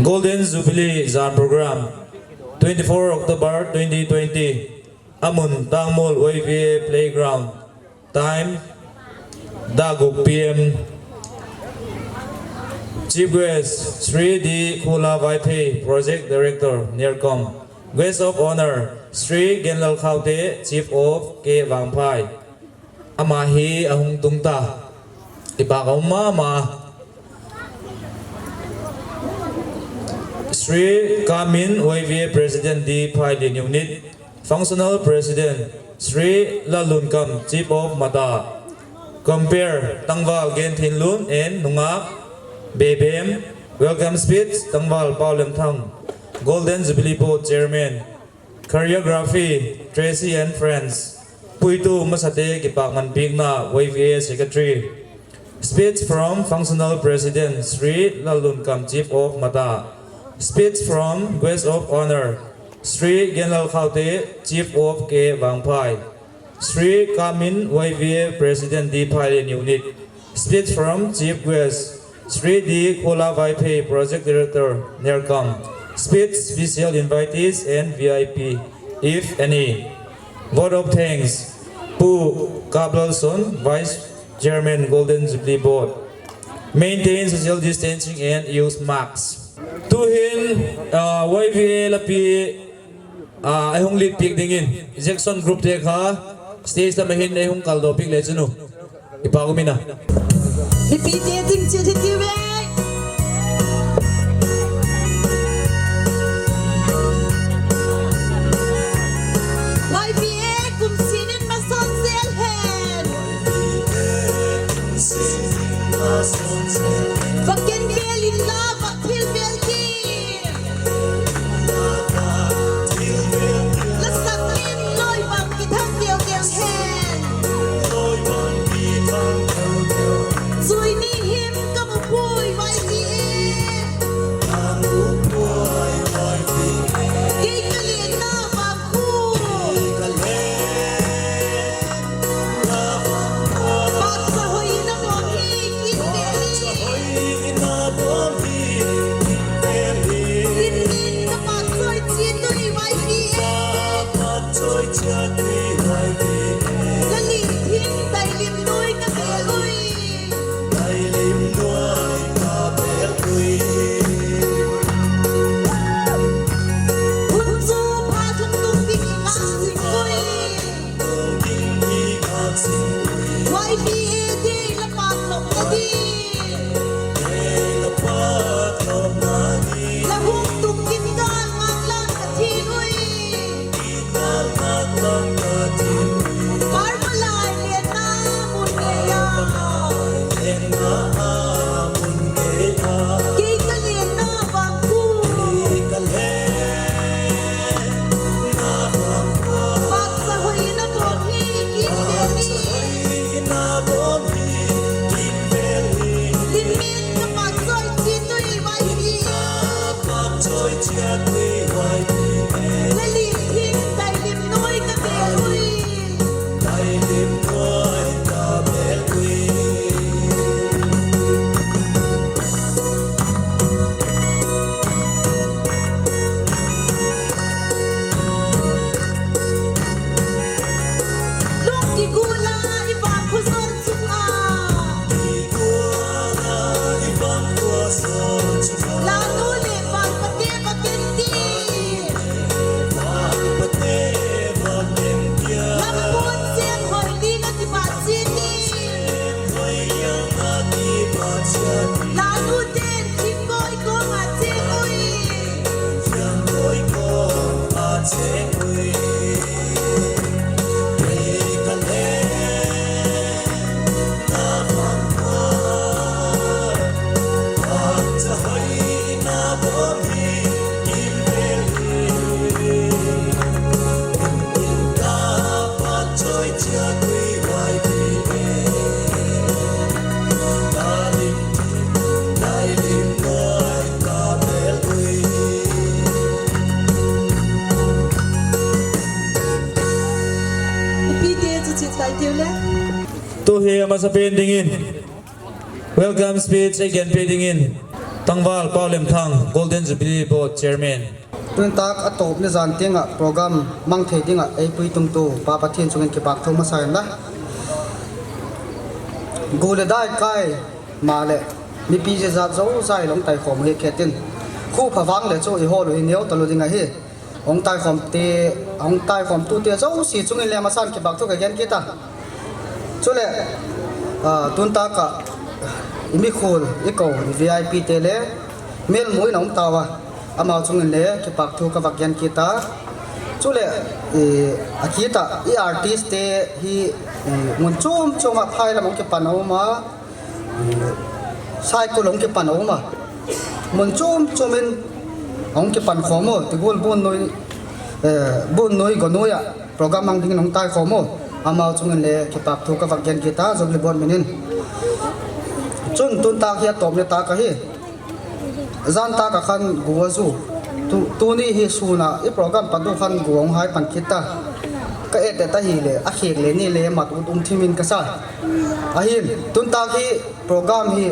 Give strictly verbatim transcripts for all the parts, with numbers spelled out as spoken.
Golden Jubilee Zan Program, twenty-four October twenty twenty, Amun Tangmol Y V A Playground, time, da guk P M. Chief Guest, Shri D Khula Vaiphei, Project Director, NERCOM. Guest of Honor, Shri Genlal Khaute, Chief of K Vangphai. Ama hi ahung tung ta. Ipa ka um mama. Shri Kamin, Y V A President, D Phailin Unit. Functional President, Shri Lalunkam, Chief of Mata. Compere, Tangval Genthinlun and Nungak Bebem. Welcome speech, Tangval Paolemthang, Golden Jubilee Board Chairman. Choreography, Tracy and Friends. Puitu masate kipa nganpikna, Y V A Secretary. Speech from Functional President, Shri Lalunkam, Chief of Mata. Speech from Guest of Honor, Shri Genlal Khaute, Chief of K Vangphai. Shri Kamin, Y V A President, D Phailin Unit. Speech from Chief Guest, Shri D Khula Vaiphei, Project Director, NERCOM. Speech, special invitees and V I P, if any. Vote of thanks, Pu Kaplalson, Vice Chairman, Golden Jubilee Board. Maintain social distancing and use masks. Tuhin, uh, Y V A lapi, uh, ahung lead piak dingin, Jackson Group te kha, stage lama hin ahung kaldoh piak le chun u. Ipa ka um ina. Mipite chingchil hitiu ve. Y V A kum sinin masang sel hen. Vaken vel in la, vak thil vel din. La sak in loi bang kithang keu keu hen. Sui ni him ka mu pui vai ti e. Kei ka lenna vang khu. Phatsa hoi in a bom hi, in vel hi. In min ka phatchoi chin dui vai hi. La lim thim tai lim dui ka vel ui. Hun chu pha thum tum ding i ngang sing ui. Y V A Day la pat lom na di. La hung tung kin gal ngang lang ka thi ui. Parmalai le na mun nge ya. Kei ka lenna vang khu. Phatsa hoi in a bom hi, in vel hi. Lim min ka phatchoi chin dui vai hi. La lim thim tai lim noi ka vel ui. Lung kigula i vang khu zon chunga. Lanu le vang pate va ken ti. Lampun sem hoi ding a ti ba sin ni. Lanu ten thim koi kong a cheng ui. Ipi te chu chit tai tiu le. Tu hi amasa pen dingin. Welcome speech again pe dingin. Tangval Paolemthang, Golden Jubilee Board Chairman. Tun tak a tawp ni zan tianga program mang thei dinga eipui tungtu Pa Pathian chungin kipak thu masa hen la. Gu le dai kai ma le mipi zia zat zo zai long tai khawm hi khetin. Khu pha vang le chu i hawl u hi neu talu ding ahi. Hong taikhawm te, hong taikhawm tu te zosi chungin le masan kipak thu ka gen kit a. Chule, ah, tun taka i mikhul, i ko, i V I P te le, mel mu in hong tau a. Amau chungin le kipak thu ka vak gen kit a. Chule, i, a kit a, i artist te hi, i, mun chum chum a phai lam hong kipan a um a. Saikul hong kipan a um a. Mun chum chum in hong kipan khawm u, Tigul Bunnoi, eh, Bunnoi Gonoi a program mang dingin hong tai khawm u. Amau chungin le kipak thu ka vak gen kit a, Jubilee Board minin. Chun tun tak hi a tawp ni tak ahi. Zan tak a khan gu a zu. Tu, tuni hi sun a i program pan tu khan gu hong hai pan kit ta. Ka et et ahi le, a khek le ni le mat ut um thim in ka sa. Ahin, tun tak hi program hi,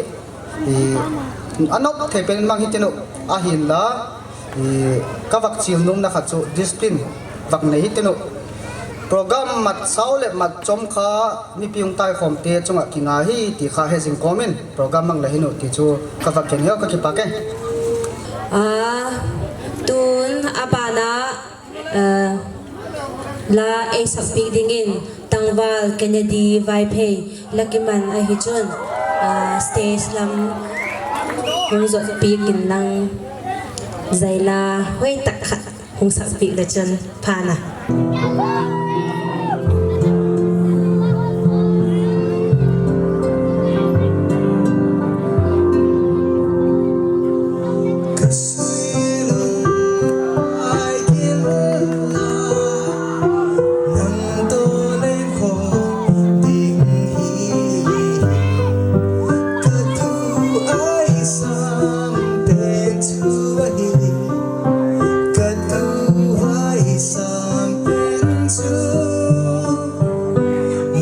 i, a nop thei pen in mang hi tin u, ahin la, i, ka vak chil nung na khat chu discipline vak nei hi tin u. Program mat sau le mat chom kha mipi hong tai khawm te chunga kinga hi ti kha he zing kawm in program mang le hin u ti chu ka vak gen hi u ka kipak e. A, tun a bana, eh, la ei sakpih dingin Tangval Kennedy Vaiphei la kiman ahi chun, ah, stage lam hung zotpih in lang zaila hoi tak khat hung sakpih le chun pha na.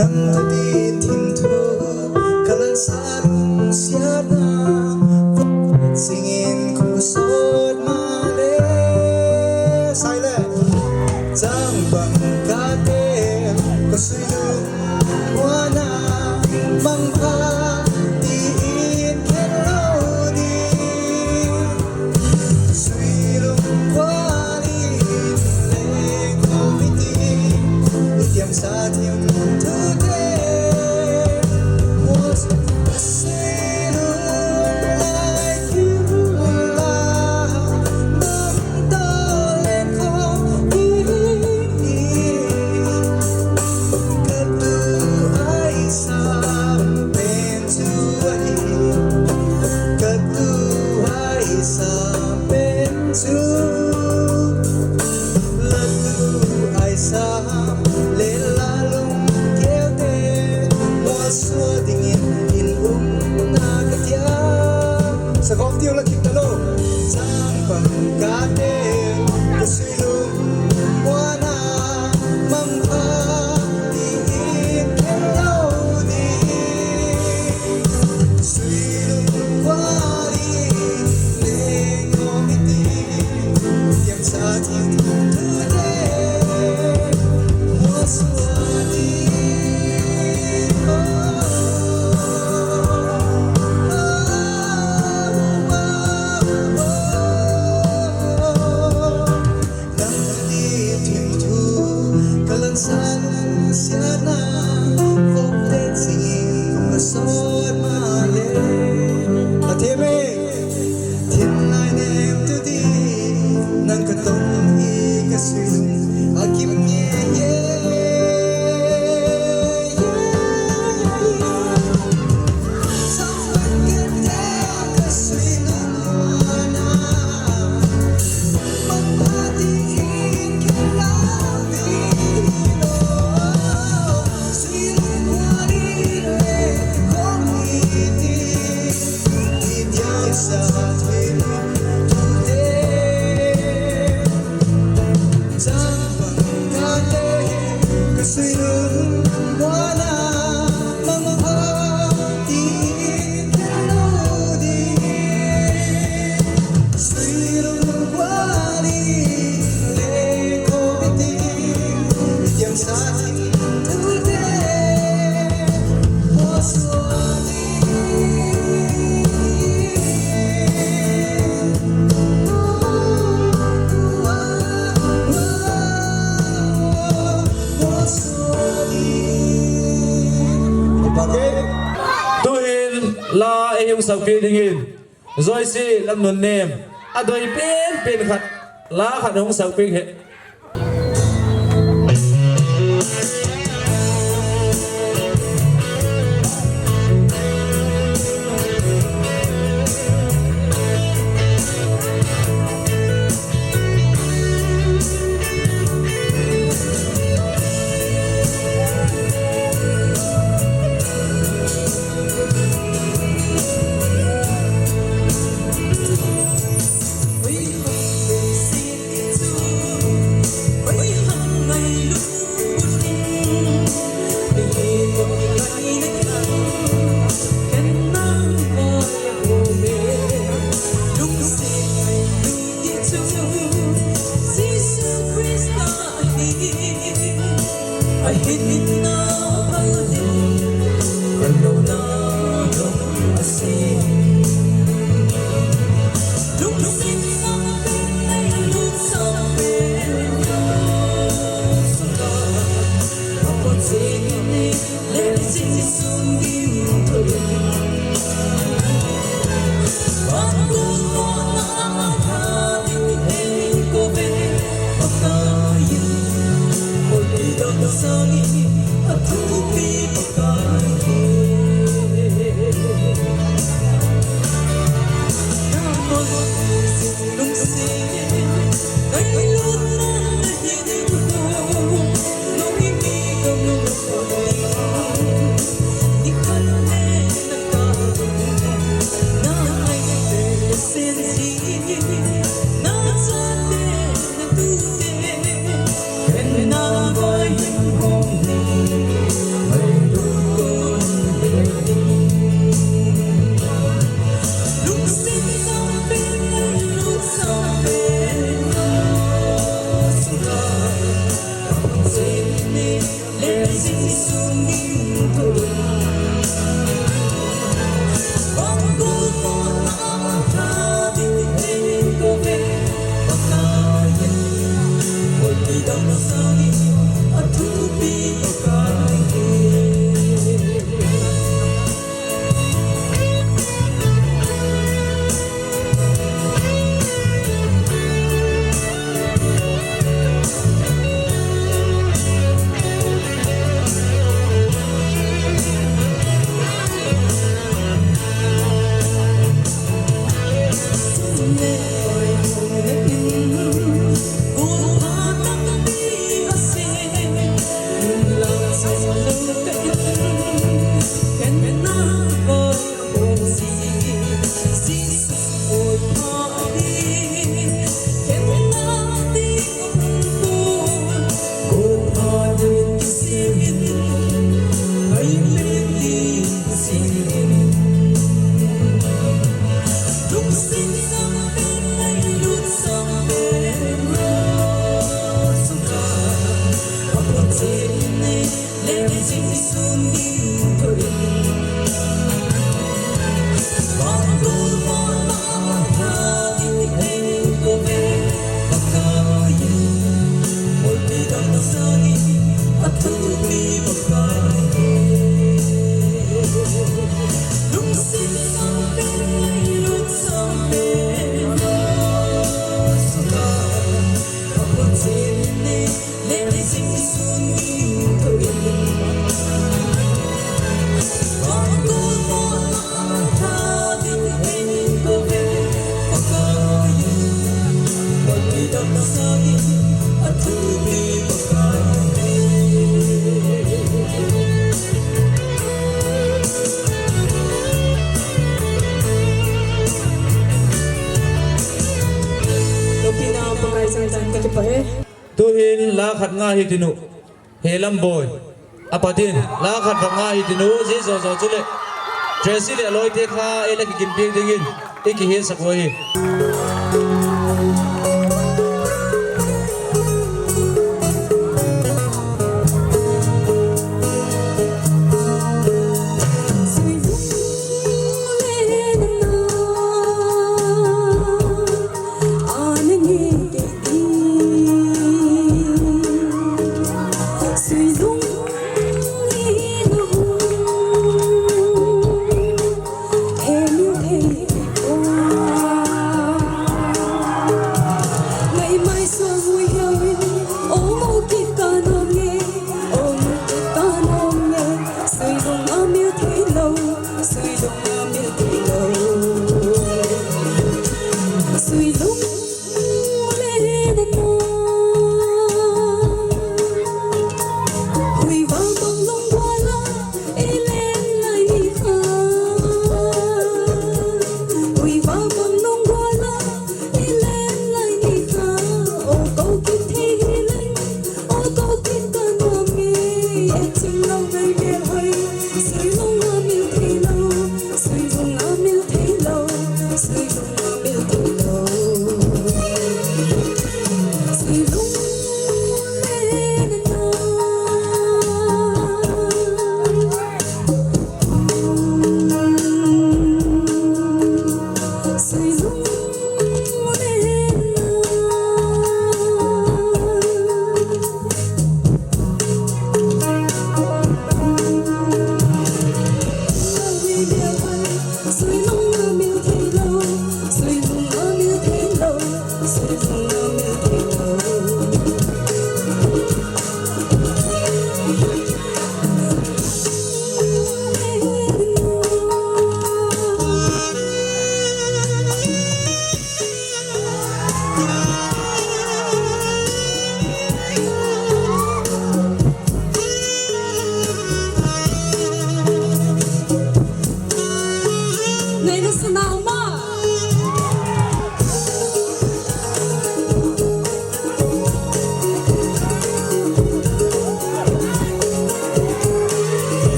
Nang tu din thim thu, ka lan sa lungsiatna, singin kusot male. Silent. Chang bang ka te, ka sui lung wana, mang pha ti in khen lo di. Sui lung kwani le committee, i tiam sa thim tu te. Was a sailor like you, la, nang to le ko i. Ka tu ai sam pen chu ahi. Ka tu ai sam pen chu. La tu ai sam le la lung keu te. Mual sua dingin in um na ka tia. Sakop tiu la kit ta lo. Chang pang ka te. Ka sui lung wana. Mang pha ti in khen lo di. Nang tu din thim thu, ka lan sa lungsiatna, vop te chingin ka sot male. A thim e, thin lai nem tu din, nang ka tong hi ka sui, a kim nge ye. La eihung saupeh dingin Joyce Lamnunnem, adei penpen khat, la khat hung saupeh e. Tuhin la khat nga hi tinu. He Lamboi. Apatin, la khat khat nga hi tinu, ji jo jo chule. Tracy le aloite kha, ei la kiginpi dingin, ei kihin sak uva hi.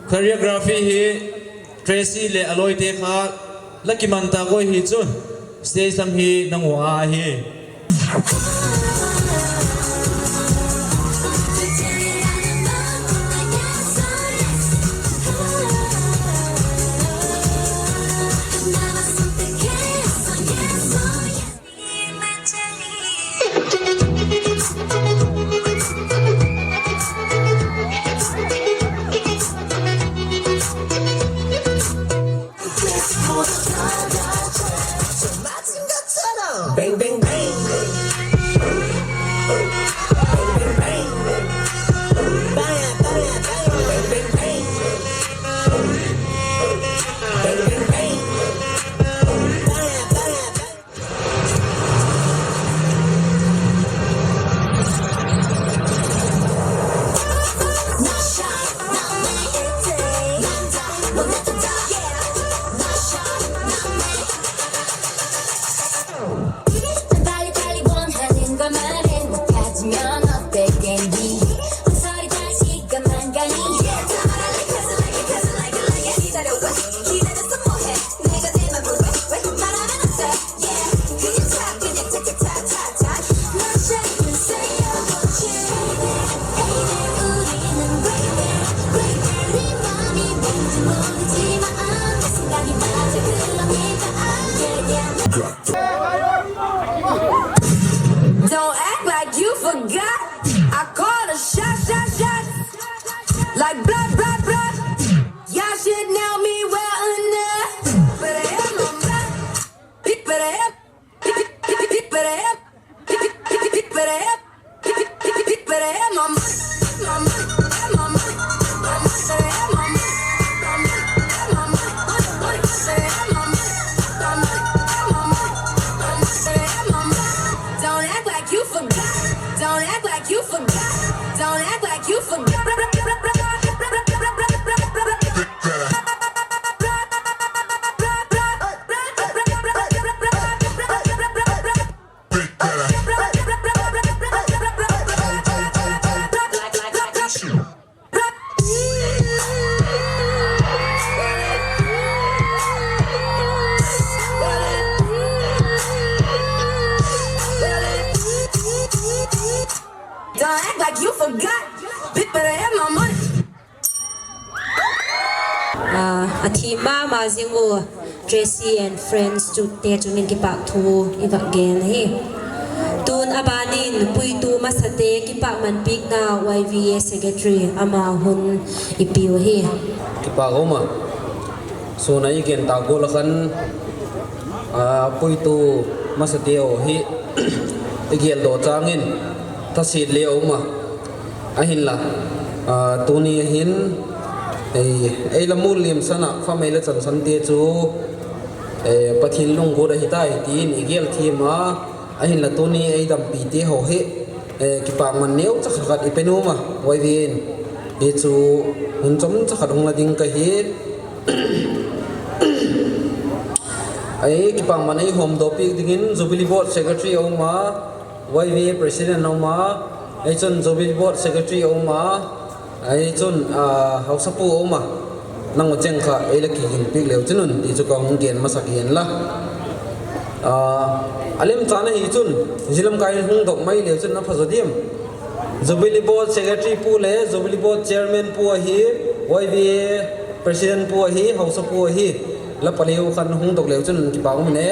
Choreography hi Tracy le aloite kha la kiman ta koi hi chun stage lam hi nangho a ahi. Bang, bang, bang. Bang, bang, bang. Bang, bang, bang. Don't act like you forgot. I call a shot, shot, shot. Like blood, blood, blood. Y'all should know me well enough. But I am on my, but I am, but I am, but I am, but I am on my, my, my, my, my, my, but I am on my, my, my, my, my, but I am on my, my, my, my, my, but I am on my, my, my, my, my, but I am on my. Don't act like you forgot. Don't act like you forgot. Don't act like you forgot. Don't act like you forgot. Bit better have my money. Ah, athi mama jing u Tracy and friends chu te chungin kipa thu i va gen ahi. Tun abanin puitu masate kipa manpina Y V A secretary ama hun i piu ahi. Kipa goma. Suna i gen ta gol khan, ah, puitu masate ho hi i gel do changin thasit le oma. Ahinla, ah, tuni ahin, ei, ei la mul lim sana, famei la chan san te chu, eh, Pathen lunggut ahi tai, tin i gel thim a, ahinla tuni ei dampi te ho hi, eh, kipa man neo cha khat i pe nom a, Y V A in, hi chu hun chom cha khat hung la ding ka hi, ei kipa man ei hom do pi dingin, Jubilee Board Secretary oma, Y V A President oma, ei chun Jubilee Board Secretary oma, ei chun, ah, Haosapu oma, nang u cheng kha, ei la kigin pik leu chun un, ti chu ka hung gen masak hen la. Ah, alem chana hi chun, jilam kai hung dok mai leu chun na pha zo diam. Jubilee Board Secretary pu le, Jubilee Board Chairman pu ahi, Y V A President pu ahi, Haosapu ahi, la paleu khan hung dok leu chun kipa um ne.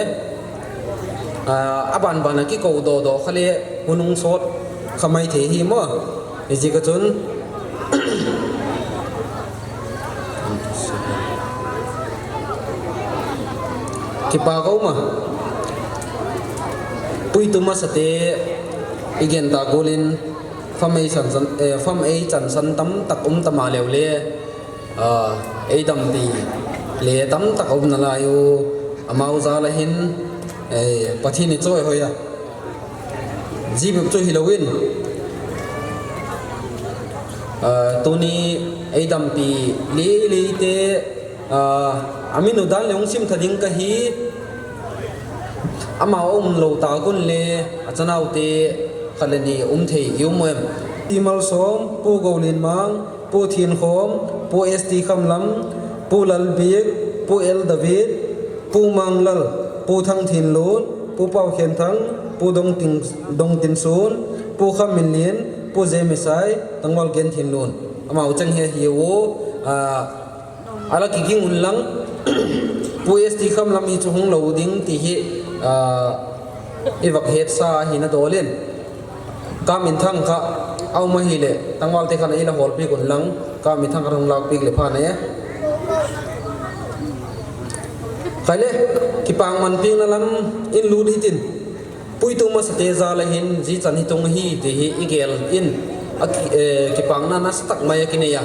Ah, aban ban a kikou do do kha le, hun hung sot kha mai thei hi mo. Iji ka chun. Kipa ka um a. Puitu masate i gen ta golin, famei san san, eh, famei chan san tam tak um tama leu le. Ah, ei dampi le tam tak um na lai u, amau jal a hin, eh, Pathen i choi hoi a. Ji bep chu hi lo in, ah, tuni ei dampi le le te, ah, amin u dan le hung sim tha ding ka hi, ama um lo ta kun le, a chanau te khat le ni um thei i um em. Ti Malsom, Pu Golin Mang, Pu Thinkhom, Pu S T Khamlam, Pu Lalbik, Pu L David, Pu Manglal, Pu Thangthinlun, Pu Paukhenthang, Pu Dongtin, Dongtinsun, Pu Khamminlin, Pu Jemisai, Tangwal Genthinlun. Amau cheng hi ahiu, a, ala kiging un lang, Pu S T Khamlam hi chu hung lou ding ti hi, a, i vak hetsa hi na dolin. Ka minthang kha, auma hile, Tangwal te khan ila holpi kun lang, ka minthang kha hung lakpi le pha ne. Khaile, kipah manpi na lam in lut hitin. Puitu masate jal a hin, ji chan hi tung hi, ti hi i gel in, a ki, eh, kipah na nasa tak mai a kinei a.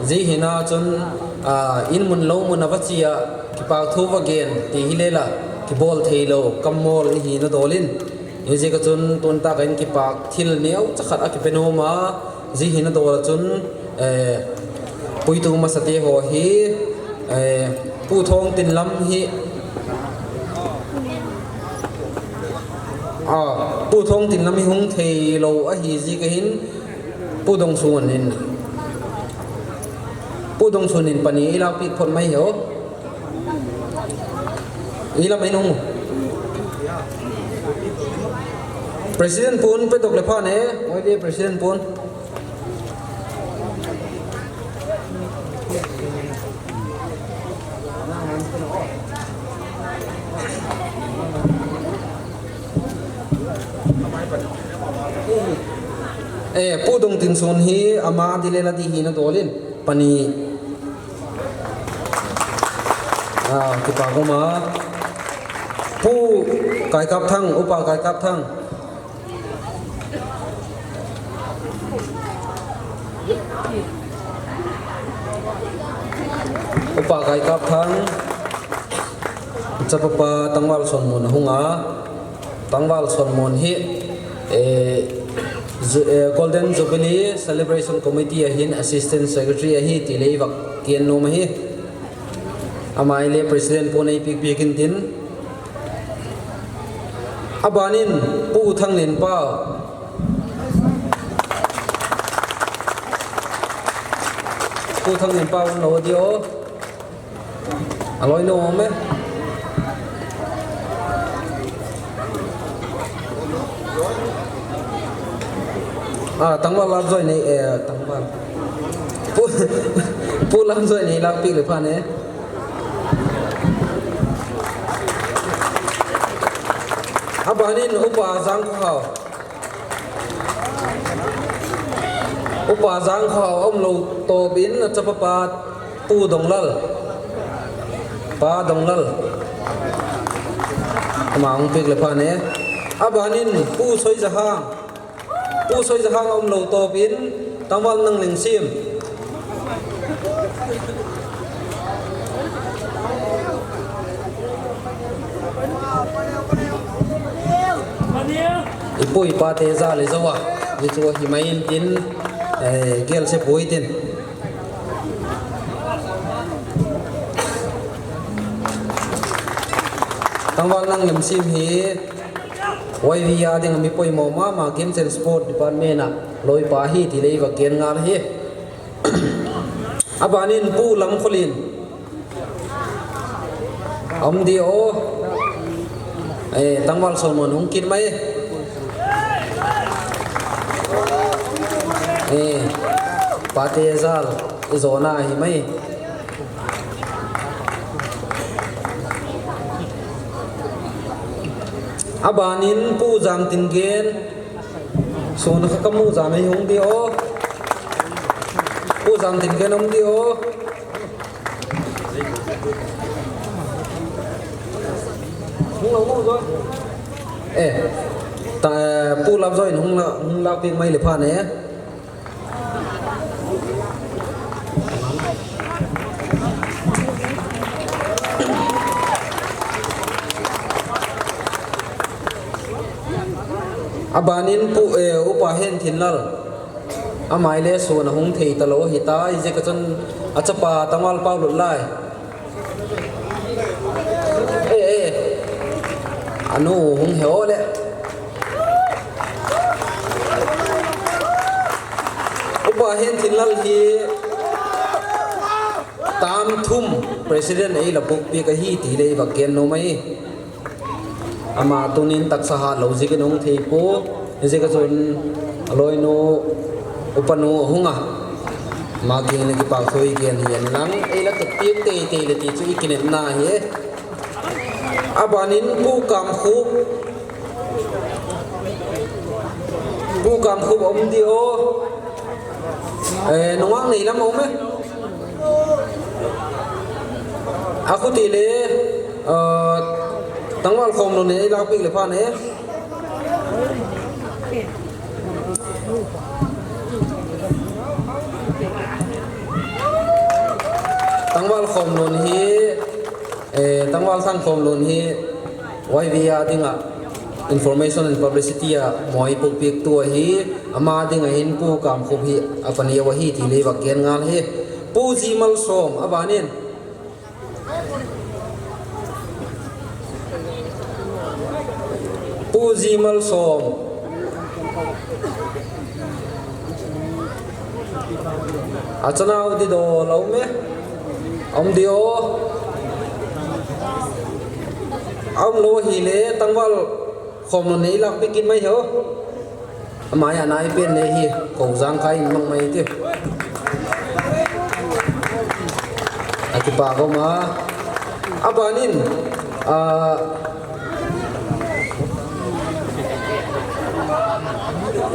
Ji hina chun, ah, in mun lou mun a va chi a, kipah thu va gen, ti hi lela, kibol thei lou, kam mol i hi na dolin. Hijeh a chun tun tah a in kipah thil neo chakhat a kipe nom a, ji hi na dol a chun, eh, puitu masate ho hi, eh, Pu Thongtinlam hi, ah, Pu Thongtinlam hi hung thei lou ahi ji ka hin, Pu Dongsun in, Pu Dongsun in pani i lakpi phot mai ho. Ilam in hung. President pun pe dok le pha ne, moi de President pun. Eh, Pu Dongtinsun hi ama di le la di hi na dolin. Pani. Ah, kipah goma. Pu Kaikapthang, Upa Kaikapthang. Upa Kaikapthang. Chapapa Tangwal Sonmun ahung a. Tangwal Sonmun hi, eh, Ju-, eh, Golden Jubilee Celebration Committee a hin Assistant Secretary ahi ti le i vak gen nom ahi. Ama i le President pun ei pipi kin tin. Abanin Pu Thanglenpao. Pu Thanglenpao un lo di o. Aloi no me. Ah, Tangwal Lamjoi nei, eh, Tangwal. Pu, Pu Lamjoi nei lakpi le pha ne. Abanin Upa Jangkhohao. Upa Jangkhohao um lo tobin a chapapa Pu Donglal. Pa Donglal. Ama hung pik le pha ne. Abanin Pu Soijahang. Pu Soijahang um lo tobin Tangwal Nanglengsim. Ipu ipa te jal i jou a, hichu hi mai in tin, eh, gel se pui tin. Tangwal Nanglengsim hi Y V a ding a mi poimo mama, Games and Sport Department a loipa hi ti le i va gen ngal hi. Abanin Pu Lamkholin. Aum di o. Eh, Tangwal Solomon hung kit mai. Eh, pate jal, i jona hi mai. Abanin Pu Jamtingen. Sun kha kamu jam ei hung di o. Pu Jamtingen um di o. Hung lo, hung lo. Eh, ta, Pu Lamjoi in hung la, hung la pik mai le pha ne. Abanin Pu, eh, Upa Henthinlal. Amai le sun a hung thei ta lo hi ta, i je ka chun a chapa Tangwal Pau lut lai. Eh, eh. Anu hung he o le. Upa Henthinlal hi Tam thum president eila pukpeh ahi ti le i va gen nom ahi. Ama tunin taksa hat lou jeh in ahung thei poi. Hijeh a chun aloinu, upanu ahung a, ama kiang le kipa thu i gen hi ahi lang, eila pukpeh teitei le ti chu i kinepna ahi. Abanin Pu Kamkhup. Pu Kamkhup um diu. Eh, nungah nei lam um e. Akhuti le, eh, tangval khom lou nei lakpeh le pha ne. Tangval khom lou hi, eh, tangval sang khom lou hi, Y V A dinga information and publicity a moi pukpeh tu ahi, ama dinga hin Pu Kamkhup hi apani ahi ti le va gen ngal ahi. Pu G. Malsom, abanin Pu G. Malsom. Achanau di do lou me. Um diu. Um lou hile tangval khom lou nei lakpeh kit mai ho. Ama hi anai pen le hi, ko jang kai in mang mai ti. Akipa ko ma. Abanin, ah,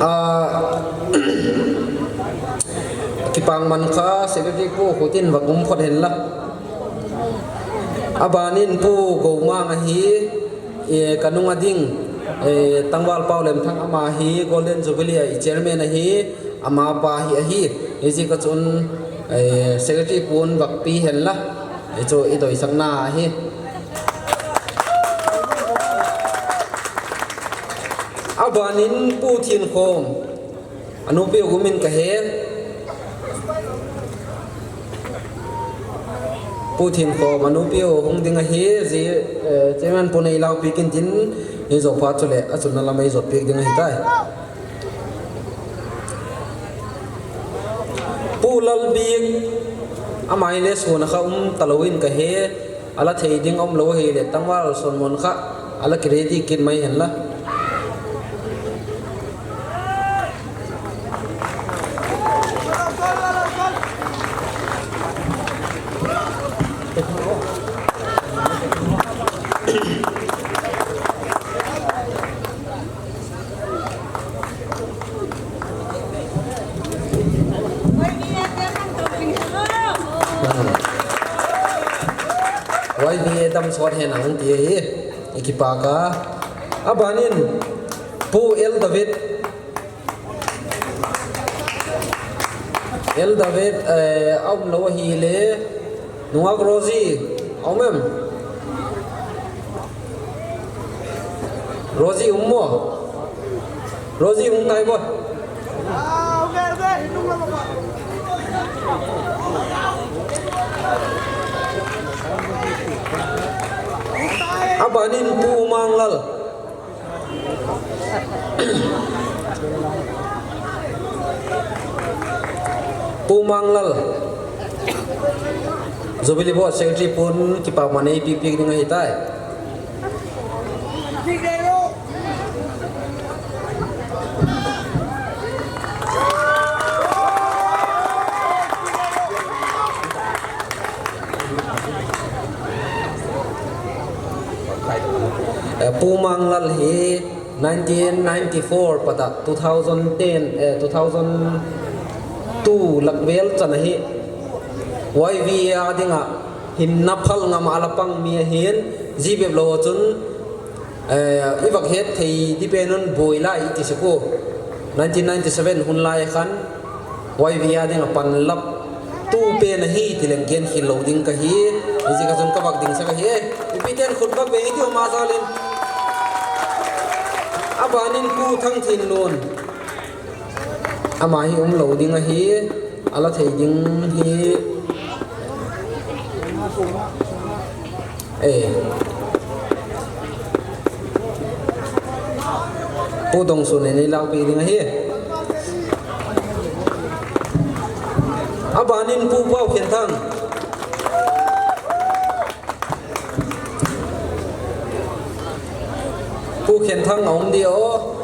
ah, kipah man kha, secretary pu khutin va kum phot hen la. Abanin Pu Gomang ahi, eh, kanung a ding, eh, tangval Paolemthang ama hi Golden Jubilee a i chairman ahi, ama pa hi ahi, hijeh a chun, eh, secretary pun va peh hen la, eh, chu i doisakna ahi. Abanin Pu Thinkhom. Anupi u min ka he. Pu Thinkhom, anupi u hung ding ahi, ji, eh, chairman pu nei lakpeh kin tin, hi jo pha chule, achunna lam ei jot peh ding ahi tai. Pu Lalbik, ama hi le sun a kha um talou in ka he. Ala thei ding um lou hile, tangval son mon kha, ala ki ready kit mai hen la. Y V A dam sot hen a hung ti ahi, i kipah a. Abanin, Pu L David. L David, eh, a um lou ahile, nungah Rosie, a um em? Rosie um mo? Rosie um tai bo. Abanin Pu Manglal. Pu Manglal, Jubilee Board Secretary pun kipah man ei peh peh ding ahi tai. Eh, Pu Manglal hi nineteen ninety-four pat a two thousand ten, eh, two thousand two lak vel chan ahi. Y V A dinga hinna phal ngam a ala pang mi ahin, jibep lou chun, eh, i vak het thei di pen un boi lai i ti sek u. Nineteen ninety-seven hun lai khan, Y V A dinga panlap tu pen ahi ti leng gen khel lou ding ka hi, hijeh a chun ka vak ding sek ahi. Mipi ten khut vak ve i ti um a jal in. Abanin Pu Thangthinlun. Ama hi um lou ding ahi, ala thei ding hi. Eh. Pu Dongsun in ei lakpeh ding ahi. Abanin Pu Paokhenthang. Ken Thang a um di o.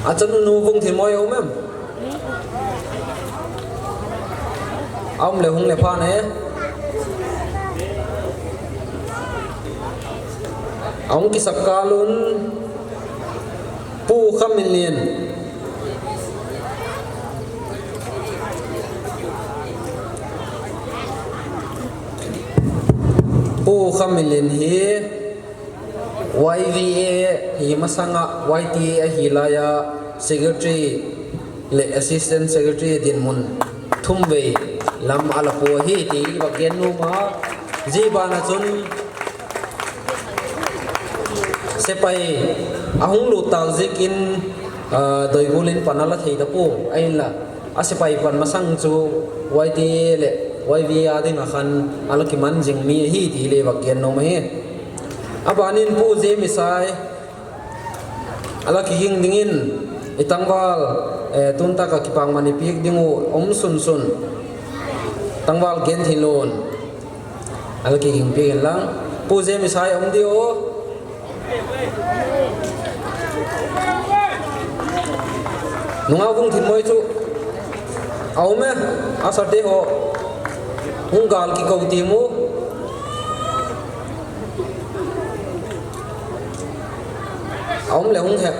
A chanu nu Vung Thinmoi a um em? A um le hung le pha ne. A hung kisap kal un Pu Khaminlen. Pu Khaminlen hi Y V A hi masanga Y T A ahi laiya secretary le assistant secretary dinmun thum vei lam a la pu ahi ti i va gen nom a, zibana chun sepai a hung lut tau zikin, ah, doigul in pan a la thei ta pu, ahinla a sepai pan masang chu Y T A le Y V A dinga khan a la kiman jing mi ahi ti le va gen nom ahi. A banin Pu J. Misai a la kiging dingin i tangval, eh, tun taka kipakman i piak ding u um sunsun. Tangval Gen Thilun a la kiging piak in lang. Pu J. Misai um di o. Nungah Vung Thinmoi chu a um e, a sate ho. Hung gal kiko ti mu. A um le hung he.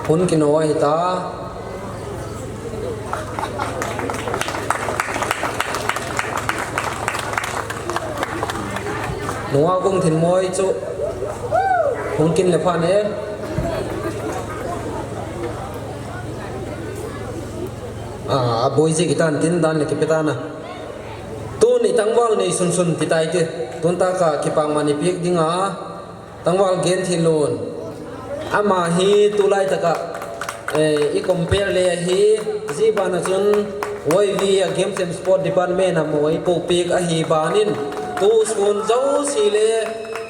Hun kino ahi ta. Nungah Vung Thinmoi chu hung kin le phan e. A, a boi jik i tan tin dan le kipe tan a. Tun i tangval nei sunsun ti tai ti. Tun taka kipakman i piak ding a. Tangval Gen Thilun. Ama hi tulai taka, eh, i compare le ahi, zibana chun Y V A Games and Sport Department a mo i po piak ahi banin. Tu sun zo si le,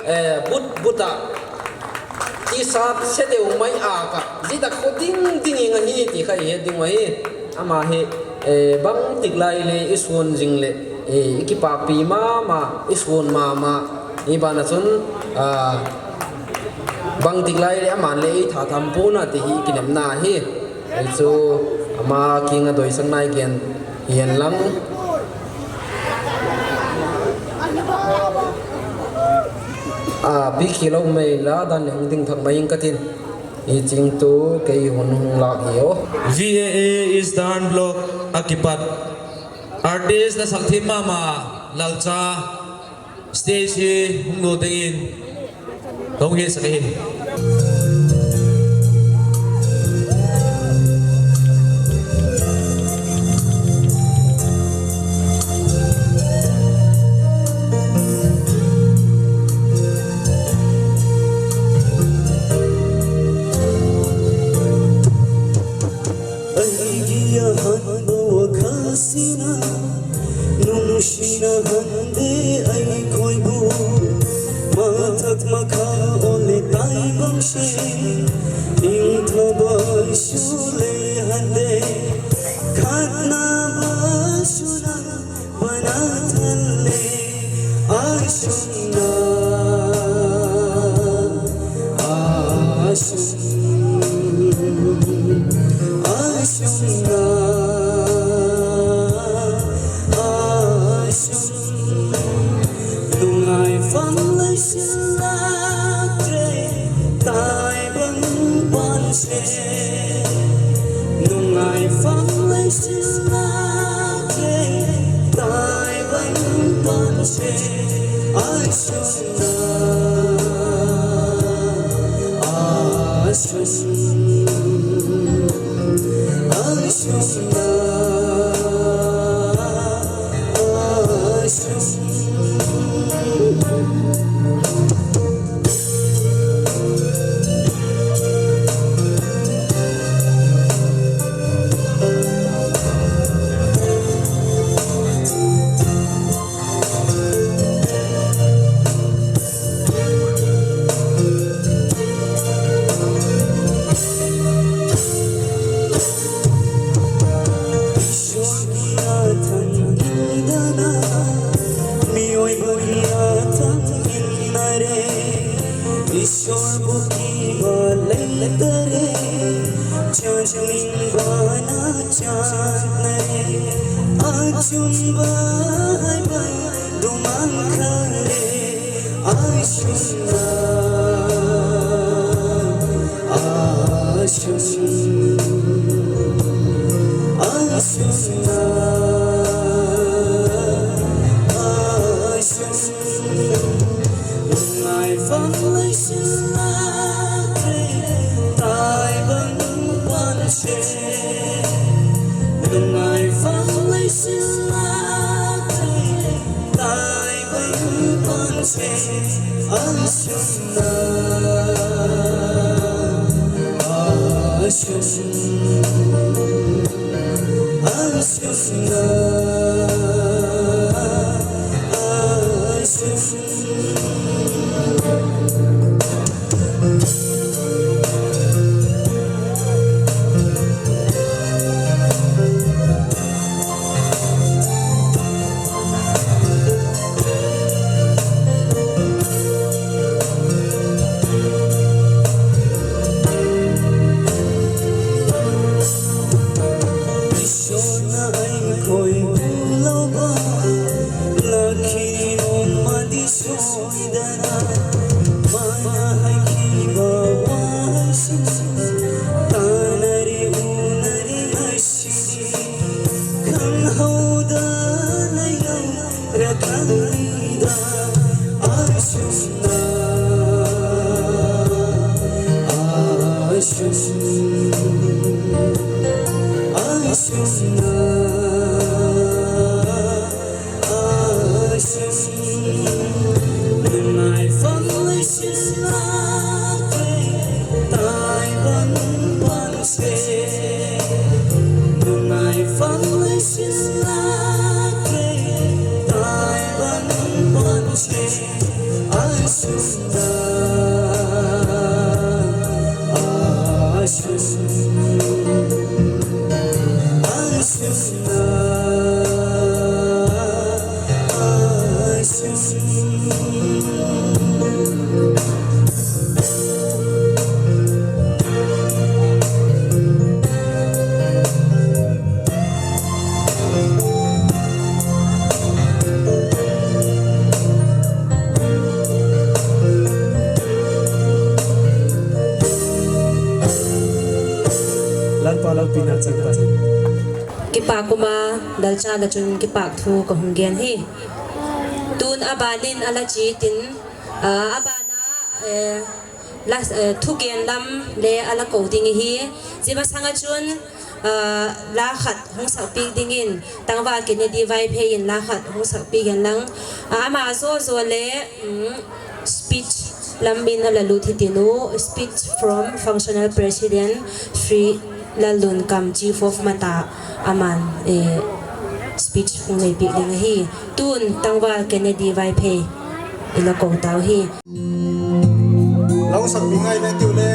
eh, but, buta. Tisat se deu mai a ka, zita kho ding ding i nga hi ti kha i het ding u ahi. Ama hi, eh, bang tik lai le i sun jing le, eh, i kipakpi mama, i sun mama. I bana chun, ah, bang tik lai le aman le i tha tham puna ti hi kinepna hi. Ei chu ama kinga doisang nai gen hihen lang. A, pi khilo mai la dan le hung ding thak mai ing katin. I ching tu kei hun hung lak hi o. V A A Eastern Block a kipat artist na sak thim mama Lalcha. Stage hi hung lut dingin ka hung hetsah ahi. Aigeiya hanbo a khasina, nungsina hande ai khoibu. Mathak makha ole tai bang se, ing thaba sule hande, khatna ba suna. Bana thalle, ai sunna, ai sun, ai sunna, ai sun. Nungai fam lai sunna tre, tai bang pan se. Nungai fam lai sunna tre, tai bang pan se. Ai sunna, ai sun, ai sunna, ai sun. Shorbuki ba leitare, chajmin ba na chanare, achum ba hai ba dumang khare, ashum na, ashum, ashum na, ashum. Ngai fang lai sin la te, tai bang pan che. Ngai fang lai sin la te, tai bang pan che. Ashum na, ashum, ashum na, ashum. Ishona ai koi lou ba, lakhi no madi soidana, maya hai ki ba wa hai si, tanari unari hai si, khang hau da na yau ra khang ni da, ai su na, ai su, ai su na. Lalpa lalpina chang ta. Kipak uma dalcha la chun kipak thu kahung gen hi. Tun abanin ala chi tin, ah, abana, eh, la, eh, thugen lam le ala ko ding hi. Chi masanga chun, ah, la khat hung sakpeh dingin, Tangval Kennedy Vaiphei in la khat hung sakpeh gen lang. Ah, ama jo jo le, mm, speech lam in ala lut hi tinu, speech from functional president Shri Lallunkam, Chief of Mata, aman, eh, speech hung neipeh ding ahi. Tun Tangval Kennedy Vaiphei ila ko tau hi. Lau sakpeh ngai le tiu le.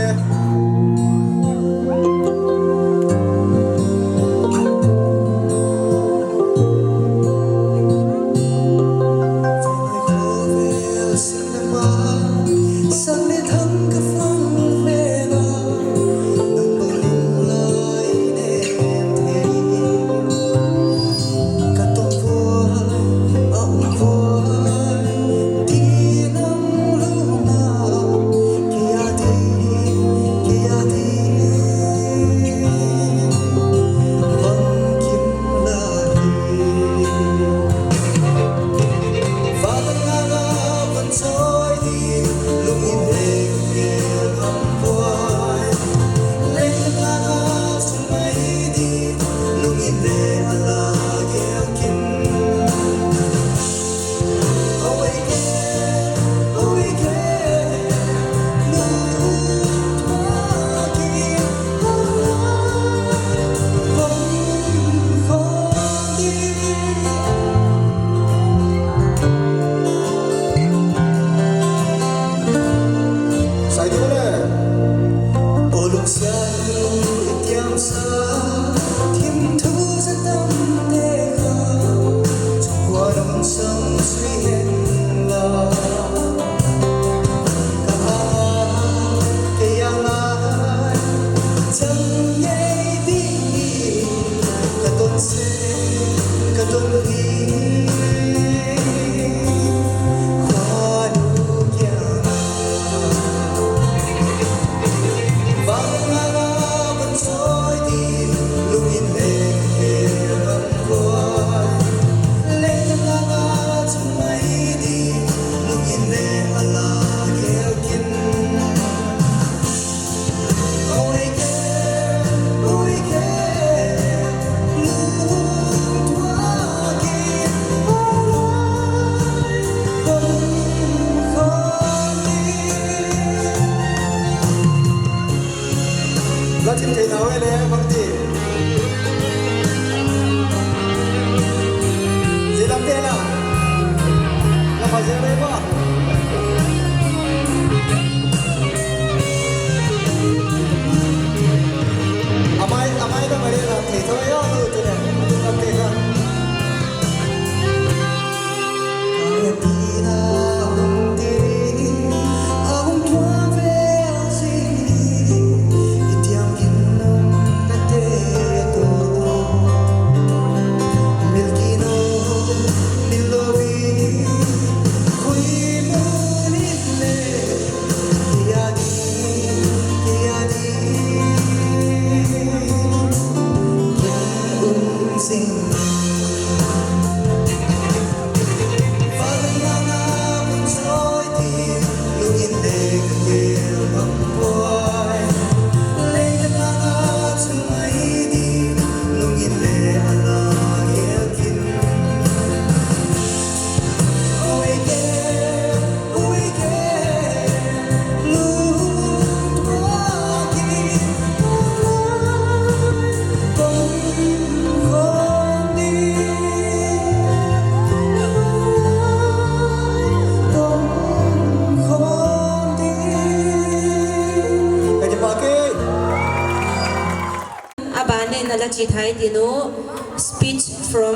Chithai tinu, speech from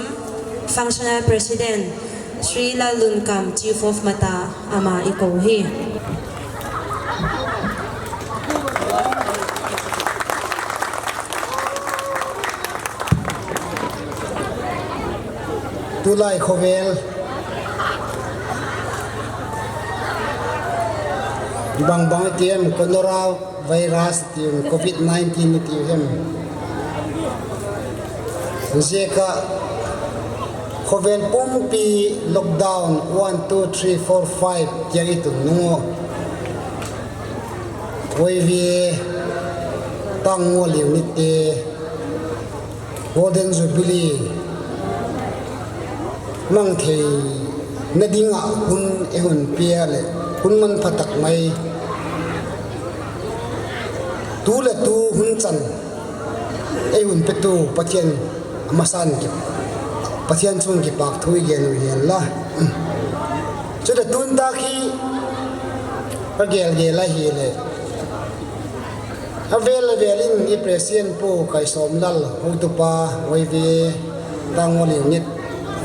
Functional President Shri Lallunkam, Chief of Mata, ama ikou hi. Tulai khovel bang bang tiem, Corona virus tiem, covid nineteen tiem. Jeka khovel pumpi lockdown one, two, three, four, five tia itun nungo. Oivi tang ngol unit te Golden Jubilee mang thei na dinga hun eihun pia le hun manpha tak mai tu le tu hun chan eihun petu Pathian amasan ki Pathian chung kipak thu i gen u hen la. Chuta tun ta khi ka gel gel a hi le. Avel avel in i President Pu Kaisomlal, Hotupa, Oivi, Tangol Unit,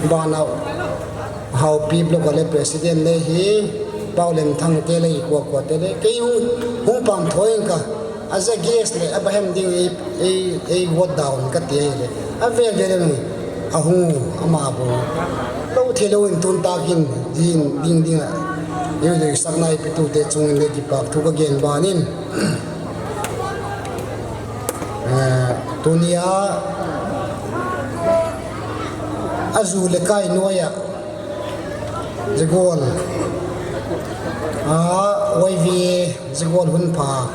bana Haupi Block le President le hi, Paulem Thang te le hi, kua kua te le, kei hung, hung pam thoi ka, a za gas le, a bahem ding ei, ei, ei vote down ka te le. Avel avel in, a hung, ama bo. Lo the lo in tun takin, din, ding ding a. Yo, yo, saknai pitu te chung in le kipak thu ka gen banin. Eh, tunia a zu le kai noia Jagol a Y V A Jagol hun pha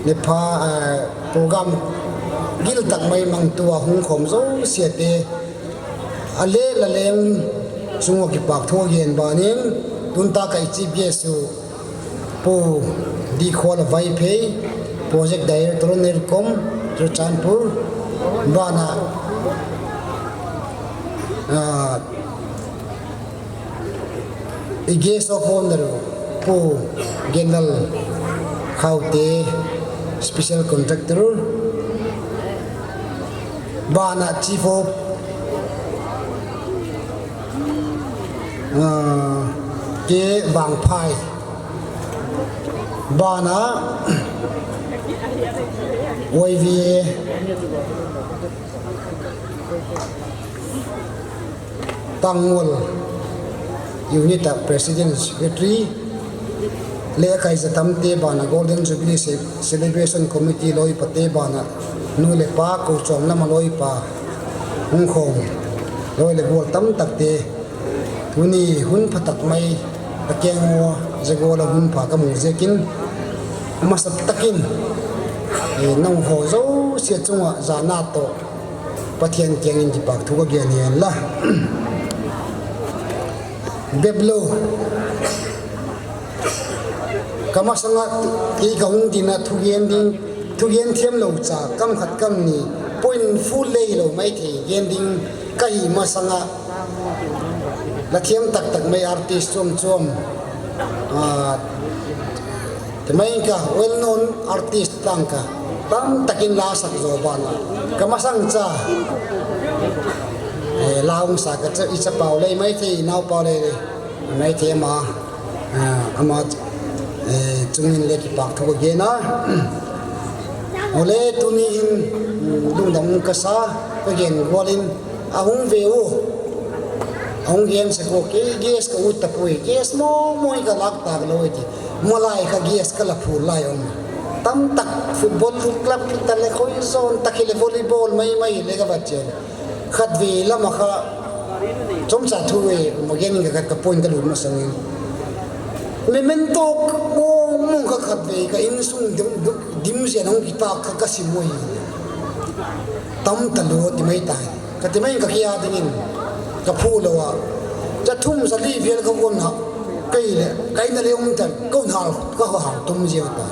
le pha, eh, program gil tak mai mang tua hung khom zo sia te a le la leng chung kipak thu gen banin tun ta kai chief guest su Pu D Khol Vaiphei, Project Director, NERCOM, Churachandpur, bana, ah, i guest of honor, Pu Gendal Khaute, Special Contractor, bana Chief of, ah, K Vangphai, bana Y V A Tangol Unit a President Secretary le a kai zatam te bana Golden Jubilee Ce-, Celebration Committee loipa te bana nu le pa ko chom lama loipa hung khom loi le gol tam tak te Tuni hun pha tak mai, ka keng mo, Jagol a hun pha ka mu zekin, masa takin, eh, nang ho zo sia chunga zana to, Pathian keng in kipak thu ka gen hen la. Beblo. Ka masanga kei ka hung dina thugen ding, thugen thiam lo cha, kam khat kam ni, point full lei lo mai thei, gen ding ka hi masanga, la thiam tak tak mai artist chuam chuam, ah, te mai ka well known artist tang ka, tam takin la sak zo bana, ka masang cha, eh, la hung sa ka cha, i cha pau lei mai thei, nau pau lei lei. Mai thei ama, ah, ama, eh, chungin le kipak thu ka gen a. Ole tuni in, mm, lungdam ka sa, ka gen gualin, a hung ve u. A hung gen sa ko, kei gas ka ut tapoi, gas mo mo ka lak tak lo ti. Malai ka gas ka la phu lai om. Tam tak football club ta le khoi zon tak le volleyball mai mai le ka va chen. Khatvei lama kha, chomcha thu e, ma gen ka khat ka point ka lut masangin. Memento mong mong kha khatvei ka insung dim, dim, dim zen hong kitak kha ka sim mo hi. Tam ta lo ti mai tai. Ka ti mai ka kia dingin. Ka phu lo a. Cha thum sa li vel ka gon ha. Kai le, kai na le um tan. Ka un hal, ka hal tum zel ta.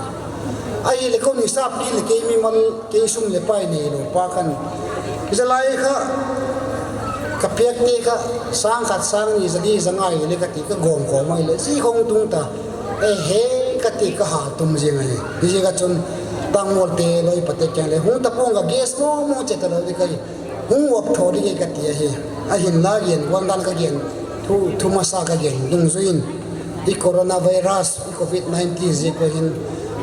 Ahile kon hisap kit le kei mimal, kei sum le pai nei lo pa khan. Jalai kha, ka piak te kha, sang khat, sang ni, jali, jangai le ka ti ka gom gom mai le, ji khong tung ta. Eh he, ka ti ka ha tum jing ai. Hi ji ka chun, Tangmol te loi pate keng le hung tapong ka gas mo mo che ta lo di kai. Hung wap tho di kai ka ti ahi. Ahin la gen, wan dan ka gen. Thu, thu masa ka gen. Dungjuiin. I coronavirus, i covid nineteen ji ko hin.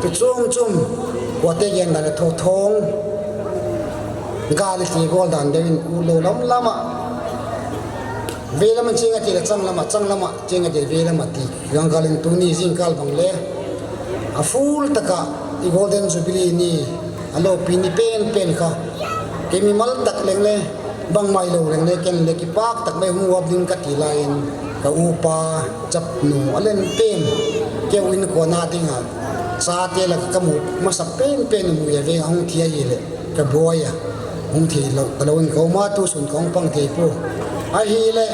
Tu chum chum. Wate gen dan tho thong. Gal ti gol dan deuin u lo lam lama. Ve lama ching ati le chang lama, chang lama ching ati ve lama ti. Ganggalin tuni jingkal bang le. A full taka i Golden Jubilee ni, a lopi ni pen pen kha. Kei mimal tak leng le, bangmai lo leng le, ken le kipak tak mai hung wap ding ka ti lai in, ka upa, chap nu, a len pen, keu in kona ding a. Sa te la ka mu, masa pen pen mu ya ve hung thi ahi le. Ka buai a, hung thei lo, ka lo in ka um a, tu sun ka hung pang thei pu. Ahile,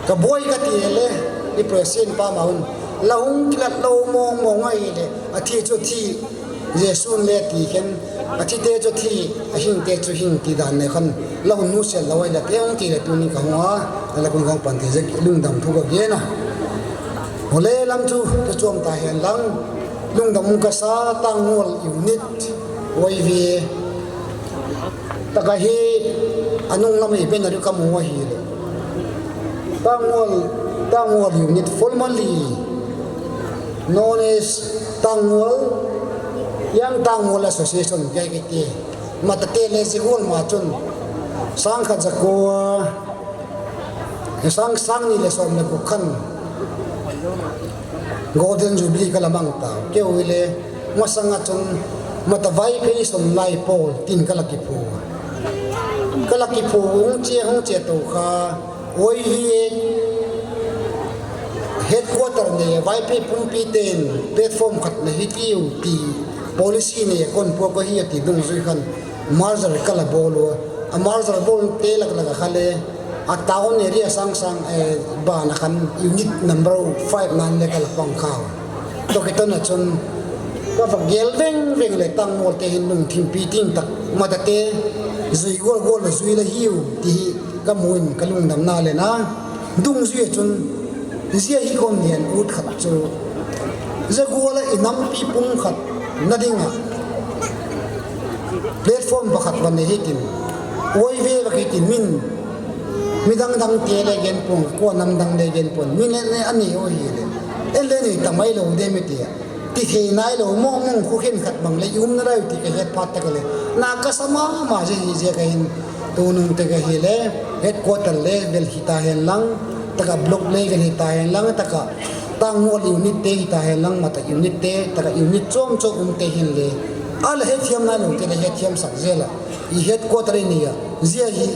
ka buai ka ti le, i president pa ma un, la hung kilat lo mong mong ahile, a thi chu thi, Jesu le ti khen, a thi te chu thi, a hing te chu hing ti dan ne khan, la hun nu sel lo ai la te hung ti le tu ni ka hung a, la kun ka hung pan thei je lungdam thu ka gen a. Hole lam chu, ka chuam ta hen lang, lungdam ka sa Tangmol unit, Y V A. Taka hi anung lam hi pen a ri ka mu ahi le. Tangmol, Tangmol unit formally known as Tangmol, Young Tangmol Association kei kei ti. Mata te le si gol ma chun. Sang khat za ko, sang, sang ni le som le ko khan. Golden Jubilee ka la mang ta. Keu le, masanga chun, mata Vaiphei som lai pol, tin ka la kiphu. Ka la kiphu, hung che, hung che to kha, Y V A headquarter ne, Vaiphei pumpi ten, platform khat na hi tiu, ti policy ne, kon po ko hi, ti dungzui khan, merger ka la bol u. A merger bol te lak lak a kha le, a town area sang sang, eh, ban a khan unit number five nan le ka la pang kha. To ke to na chun, ka va gel veng veng le Tangmol te hin lungthim pi ting tak mata te, zui gol gol le zui le hiu, ti hi ka mu in ka lungdam na le na. Dungzui a chun, zia hi kon lian ut khat chu. Zia gol a i nampi pum khat na ding a. Platform pakhat va nei hitin, Y V A va hitin min, midang dang te le gen pon, ko nam dang le gen pon, min le ne ani o hi le. En le nei ta mai lo de mi ti a. Ti thei nai lo, mo mong khu khen khat bang le, i um na lai ti ka het phat ta ka le. Na ka sa ma ma je hi je ka hin, tu nung te ka hi le, headquarter le, vel hi ta hen lang, taka block le, vel hi ta hen lang, taka Tangmol unit te hi ta hen lang, mata unit te, taka unit chom chom um te hin le. A la het thiam nai lo te le het thiam sak je la. I headquarter i ni a, zia hi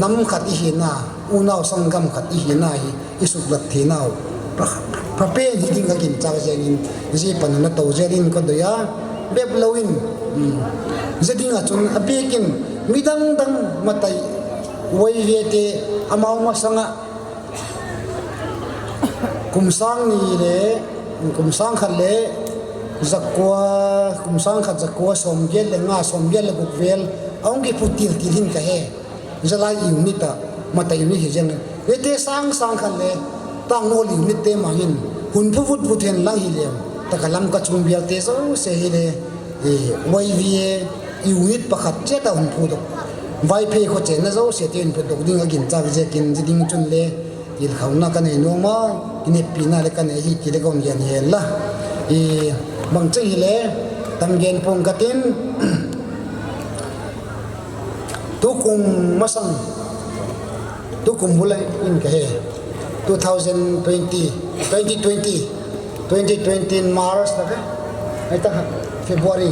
nam khat i hi na, unau sanggam khat i hi na hi, i suklat thei nau. Pha, pha pen hi ding ka kin chak je in, zia pan na to je in ka do ya, bep lo in, um, zia ding a chun a bek in, midang dang matai, Y V A te, amau masanga, Kum sang ni le, kum sang khat le, za kua, kum sang khat za kua, som giat le nga, som giat le guk vel, a hung kipu til til hin ka he. Zalai unit a, mata unit hi jeng. Hite sang sang khat le, Tangmol unit te ma hin, hun phu vut vut hen lang hi le, taka lam ka chung bial te zo se hi le, eh, Y V A unit pakhat che ta hun phu dok. Vaiphei kho che na zo se te hun phu dok ding a gin chak je kin ji ding chun le, Tilkhouna ka nei nuam a, kinepina le ka nei hi ti le ka hung gen hi hen la. I, bang cheng hi le, tam gen pong ka tin, tukum masang, tukum bul in ka he, two thousand twenty, twenty twenty, twenty twenty March la ve, ai ta February,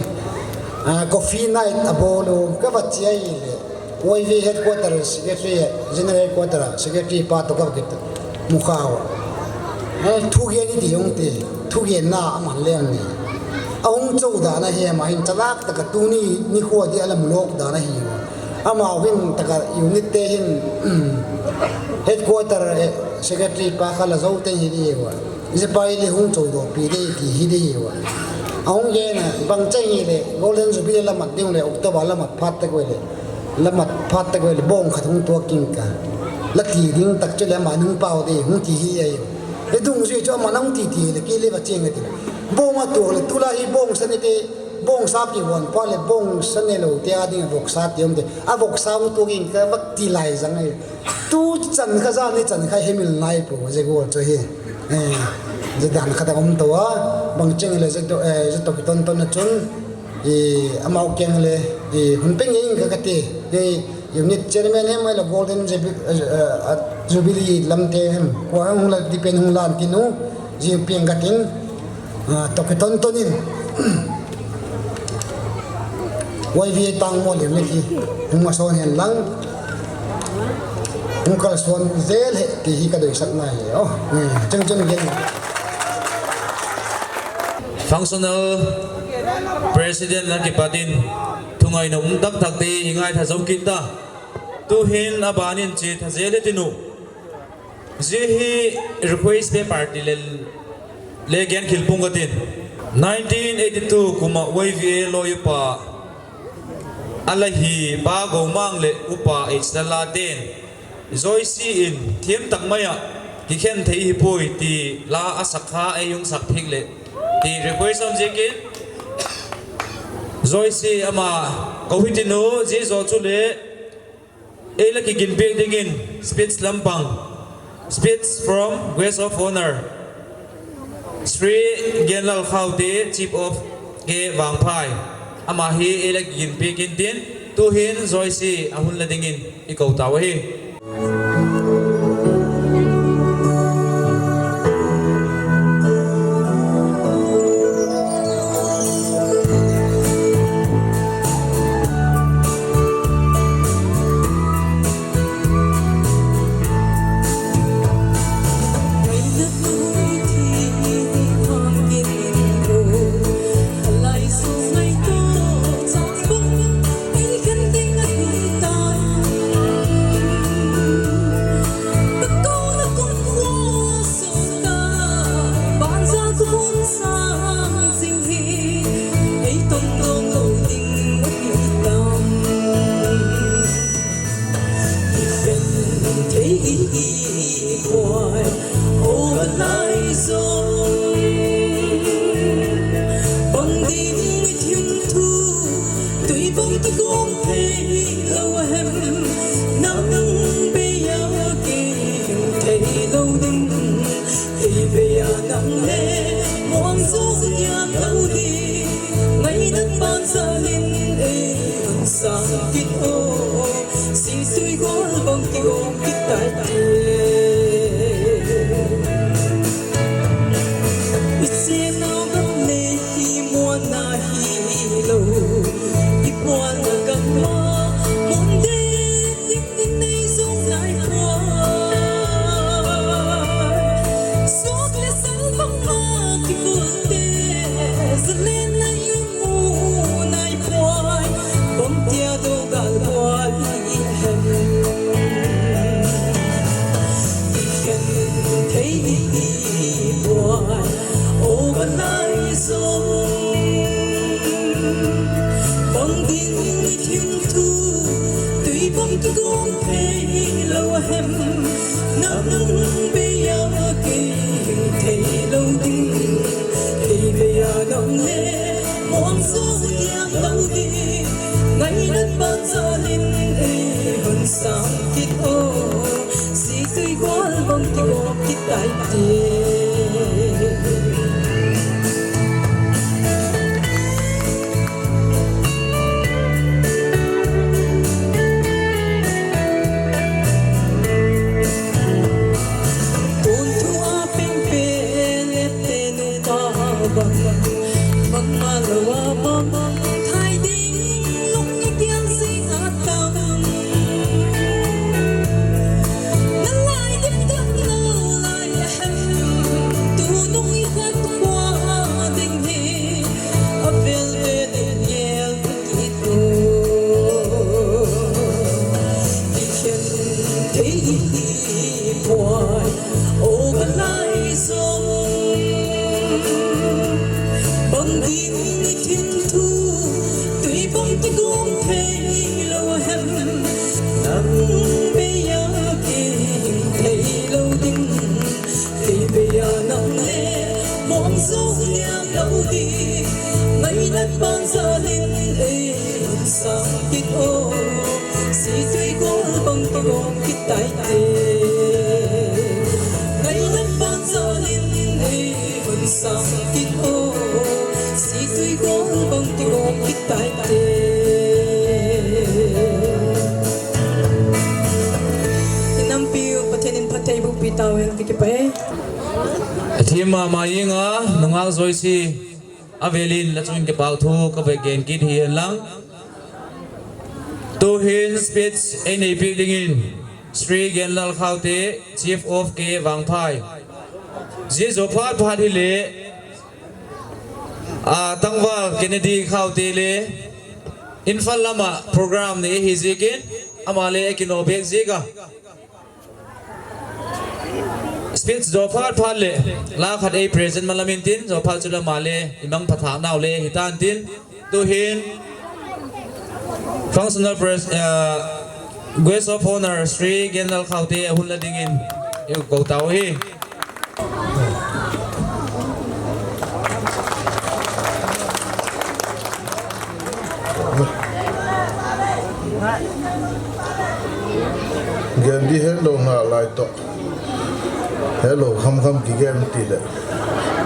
ah, coffee night a bol u, ka va chia hi le, Y V A headquarter secretary, general headquarter secretary pa to ka kit mu kha u. Eh, thugen i ti jong ti, thugen na a man le ang ni. A hung chou dan a hi ama hin chalak taka tuni nikho a di a la mu lok dan a hi. Ama hin taka unit te hin, headquarter, eh, secretary pa kha la zo te hi di u. Zipai le hung chou do pi de ti hi di u. A hung gen a, bang cheng hi le, Golden Jubilee la mat ding le, October la mat phat te ko le. La mat phat tak vele bong khat hung tuak king ka. La ti ding tak chu le ama nung pau de hung ti hi ai. E dungzui chu ama nung ti ti le kei le va cheng ati. Bong a tuak le tulai hi bong sa ni te Bongsa kihon pa le bongsa nelou te a ding a voksa ti um te. A voksa um tu ging ka vak ti lai jang ai. Tu chan kha ja ni chan kha hemil nai po je go chu hi. Eh, je dan kha da um to a, bang cheng le je to, eh, je to ki ton ton na chun. I, amau keng le, i, hun peng ing ka kati. I, unit chairman hem, la golden jubi-, eh, eh, jubilee lam te hem. Kwa hung la depend hung lan tinu, ji piang katin, ah, to ki ton ton in. Y V A tang mo le me ki, hung ma son hen lang. Hung kal son zel he ti hi ka doi sak nai. Oh, eh, cheng cheng gen. Functional President na kipatin, thungai na um tak tak te i ngai tha zong kit ta. Tu hin a banin chi tha zel le tinu. Zi hi request pe party le, le gen khil pung ka tin. Nineteen eighty-two kuma Y V A lo upa. Ala hi pa go mang le upa H Lala ten. Joyce in thiam tak mai a, ki khen thei hi pui ti la a sakha ei hung sak thik le. Ti request om zikin. Joyce ama ko hi tinu, zi zo chu le. Ei la ki gin pek dingin, speech lampang. Speech from Guest of Honor. Shri Genlal Khaute, Chief of K Vangphai. Ama hi ei la ki gin pek in tin, tu hin Joyce a hun la dingin. I ko tau ahi. Sang kit o, sing tui gol bang kigong kit tai te. I sena gam le hi muana hi lo, i puana gam ma, mon de ding in nei zong lai pua. Sok le sal bang ma kikul te, zalen na i mu nai puai, bang tia do gal puai hem. I khen thei i puai, o ba lai zong. Bang ding i thim thu, tui bang kigong thei lo hem. Nang bei a kei thei lo ding, thei bei a nang le, muang zo diang lo ding, ngai nan ban za lin ei hun sang kit o, si tui gual bang kigong kit tai ti. Kun thu a peng pe le te nu pa bang, bang ma lo a bang, thai ding lung i piang sing a tam. Na lai dim tam na lai a hem, tu nung i khat kua ding hi, a vel ve ding gel. Thei bei a nang le, mo Ong zong niam lo di, ngainat bang zanin ei sang kit o, situi gol bang pagong kit tai te. Ngainat bang zanin ei sang kit o, situi gol bang pagong kit tai te. Inampiu Pathen in phatthei boh pi tau hen, kipah e. Athim mama inga, nungak jouse avelin la chung in kipah thu ka vek gen kit hi hen lang. Tuhin speech ei nei peh dingin Shri Genlal Khaute, Chief of K Vangphai. Zia zo phat phat hile, a, Tangval Kennedy Khaute le Imphal lama program nei hi ziakin, ama le ei kino bek ziak a. Speech zo phat phat le, la khat ei present malam intin, zo phat chu lama le, i mang phatha nau le, hi tan tin, tuhin, functional pres-, uh, guest of honor, Shri Genlal Khaute, ahun la dingin, i ko tau hi. Gen di hello na lai to. Hello, kham kham kigen ti le.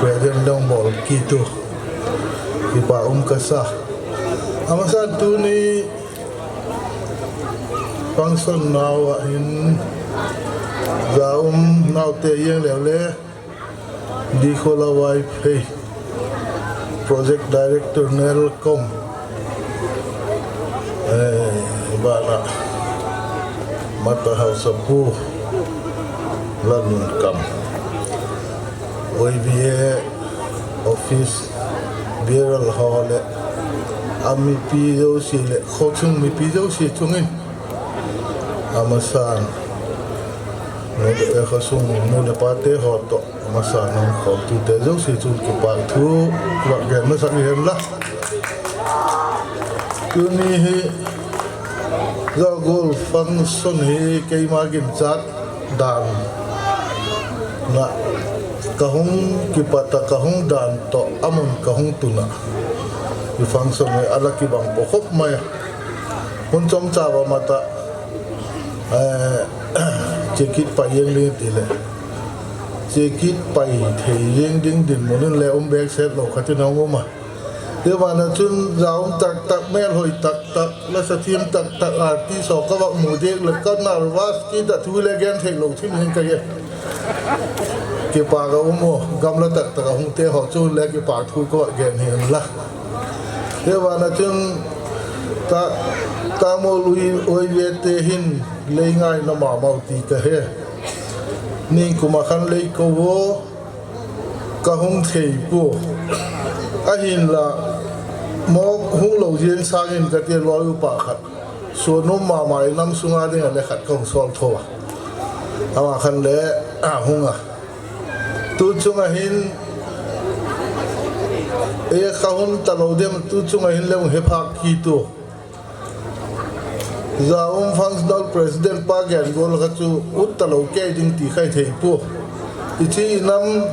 President dong bol kitu. Kipa um kasa. Amasan tuni function nau a hin za um nau te yeng leu le. Dikhola Vaiphei, Project Director Nelcom, eh, bana Mata Hausapu, Lalun Kam, O V A Office Bearer ho le, a mipi jouse le, kho chung mipi jouse chungin, amasan, nu le, eh, kho sung nu le pa te ho to, amasan, nang khom tu te jouse chun kipa thu, va gen masak ni hen la. Tuni hi, Zagol function hi keima ginchat dan na ka hung kipata ka hung dan to amun ka hung tuna. I function hi ala kibang po khop mai. Hun chom cha va mata, eh, chekit pa yeng ding ti le. Chekit pai thei yeng ding din munin le um bek set lo khatin hung um a. Tivana chun zaum tak tak, mel hoi tak tak, la sa thim tak tak, artist ho ka va mu dek le ka nervous kit a, thu le gen thei lo thim hin ka ye. Kipa ka um o, gamla tak tak a hung te ho chu le kipa thu ka va gen hin la. Tivana chun ta, ta mo lui oi ve te hin lei ngai na ma mau ti ka he. Ning kuma khan lei ko vo. Ka hung thei pu. Ahinla, mo hung lo jeng sangin ka ti loi upa khat. Suanum mama i nam sunga ding a le khat ka hung sol tho a. Ama khan le, a hung a. Tu chunga hin, e ka hun ta lo dem tu chunga hin le hung he phak ki tu. Zaum functional president pa gen gol kha chu ut ta lo kei ding ti khai thei pu. I chi i nam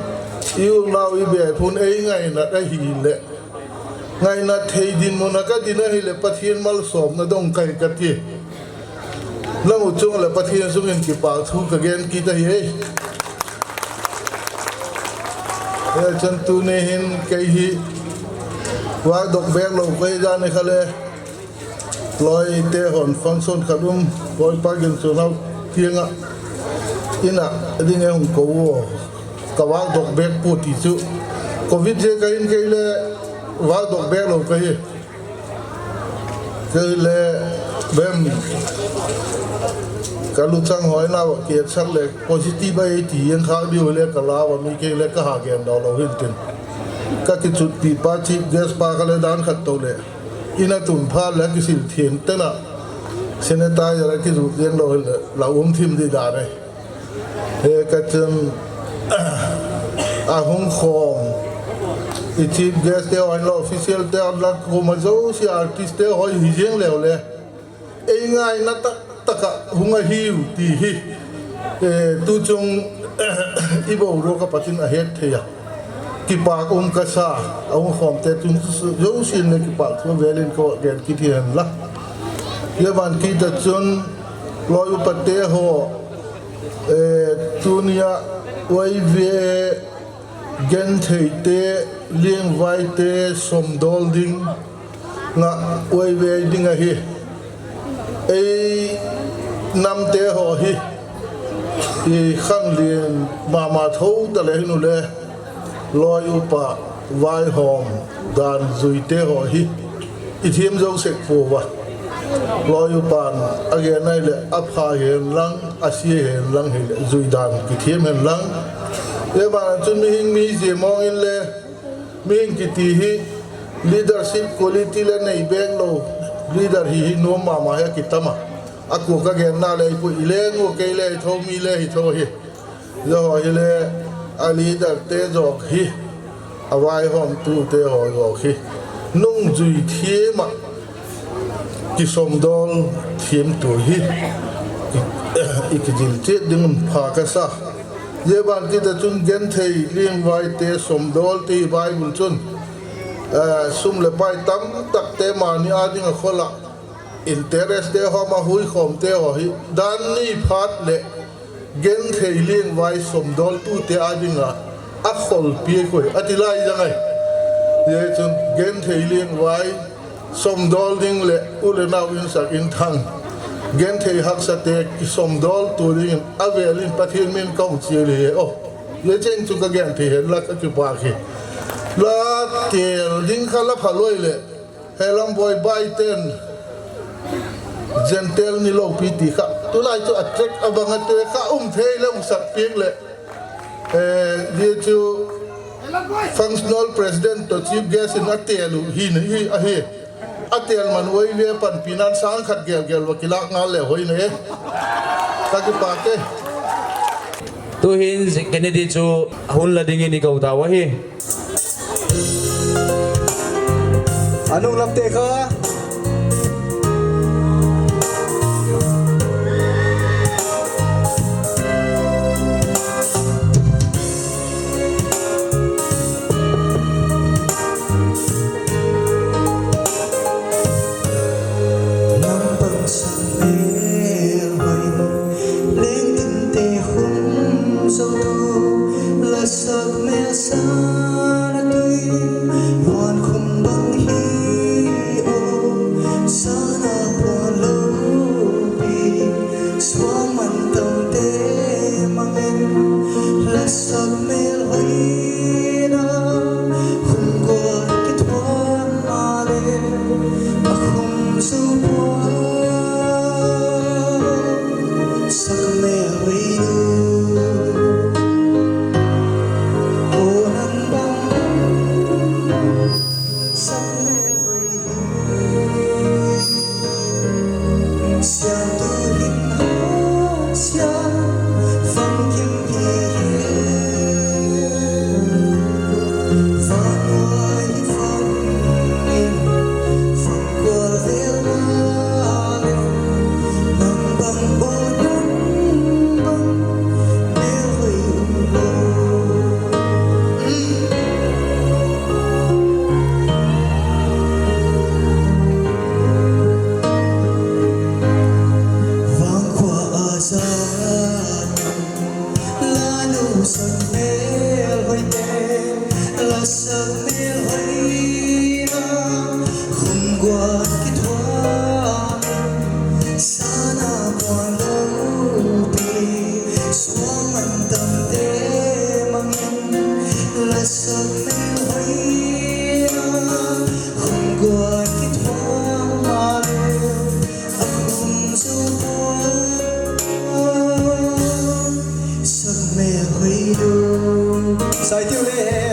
i u nau i be phun ei ngaina ka hi le. Ngaina thei din mun a ka din a hi le Pathian malsomna dong kai ka ti. Nang u chung le Pathian sungin kipa thu ka gen kit a hi ei. E chan tu ni hin kei hi. Wa dok bek lo kei dan kha le. Loi te hon function khat um, loi pa gin chu nau tiang a, ina ding e hung ko u, ka vak dok bek pu ti chu. Covid je ka in kei le, vak dok bek lo ka hi. Kei le, bem, ka lu chang hoi nau, ki et sak le, positive a ti yang kha diu le, ka la va mi kei le, ka ha gen dau lo hin tin. Ka kichut pi pa chi, guest pa ka le dan khat to le. Ina tun phat le kisil thim tena. Sanitizer a kizut jeng lo le, la um thim di dan e. He ka chun, a hung khom. I chief guest te hoi lo, official te hoi la, kuma jouse artist te hoi hi jeng leu le. Ei ngaina tak taka hung a hiu ti hi. E, tu chung, i bo ro ka patin a het thei a. Kipak um kasa, a um khom te chun jousen le kipahthu avel in kagen kit hen lang. Hijeh a chun loi upa te ho, eh, tunia Y V A genthei te, lengvai te somdol ding a Y V A ding ahi. Ei nam te ho hi i khanglen mama tho ta le hin u le, loi upa vaihom dan jui te ho hi i them jou sek pouva. Loi upan agen nai le apha hen lang, asia hen lang hile jui dan kithem hen lang. Hijeh a chun mihing mi jeh mong in le, mihing kiti hi leadership quality le nei beng lou, leader hi hi nom mama hi kitam a. Akua kagen na le ipui le ngu kei le hi tho mi le hi tho hi. Joh hile a leader te jong hi, a vaihom tu te ho jong hi, nungjui them a kisomdol them tu hi i, i kijil chet ding pha kasa. Hijeh a chun genthei lengvai te somdol te Bible chun, eh, sum le pai tamtak te mani a ding a khol a, interest te ho ma hui khom te ho hi dan ni phat le genthei lengvai somdol tu te a ding a, a khol pi koi, ati lai jang ai. Hijeh chun genthei lengvai somdol ding le u le nau in sak in thang, genthei haksa te kisomdol tu ding in avel in Pathen min kong chi le o. Hijeh chun chu kagen thei hen lang ka kipak hi. La tel ding kha la pha loi le, Helam boi bai ten, Gentile ni lou pi ti kha. Tulai chu a track a bang a te kha um thei le um sak piak le. Eh, hijeh chu functional president to chief guest in a tel u hi ni hi ahi. A tel man Y V A panpi nan sang khat gel gel va kilak ngal le hoi ne. Ka kipak e. Tuhin Kennedy chu a hun la ding in i kou tau ahi. Anung lam te kha. Nam pang sang mel hoi, leng tin te khum zo, la sak mel sa na tui, van khum bang hi o, sa na pua lo pi. Suang man tam te mangin, la sak mel hoina, khum guat kithuam ma le, a khum zo pua, sak mel hoina, o nang bang, sak mel hoina. Sai tiu le he.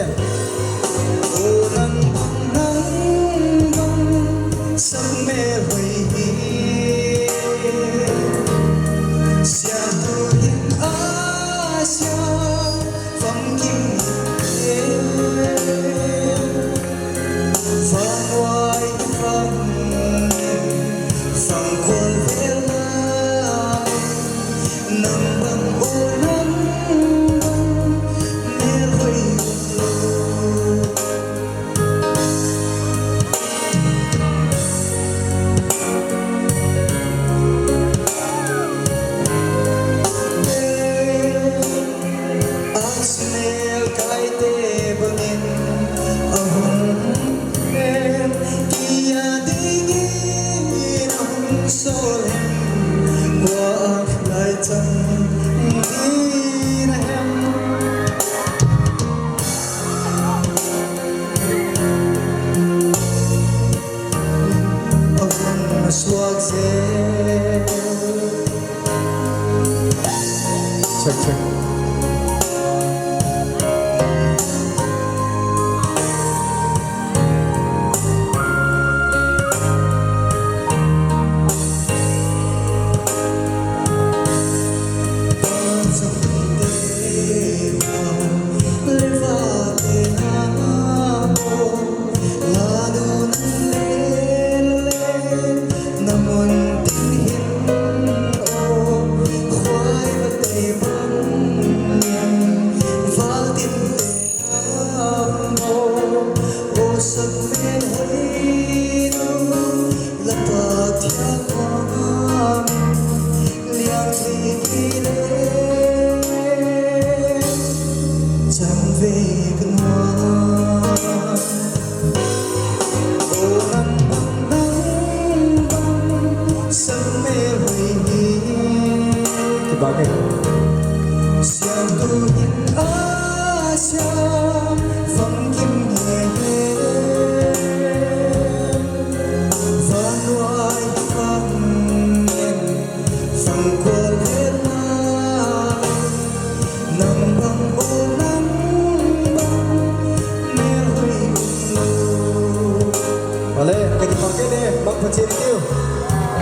Vale, ka kipah kei e, bang pha chen tiu.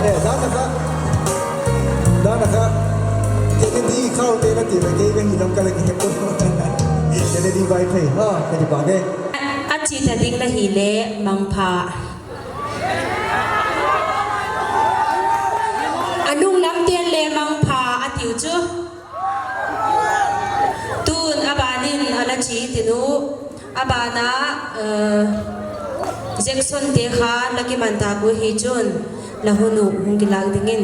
Eh, dan a kha. Dan a kha. Kennedy khao te na ti na kei ka hi lam ka la ki hep. Kennedy Vaiphei. Ha, ka kipah kei. A chi ta ding la hi le mangpha. A nung lam ten le mangpha a tiu chu. Tun a banin a la chi tinu. A bana, eh, Jackson te kha la kiman ta ku hi chun la hunu hung kilak dingin.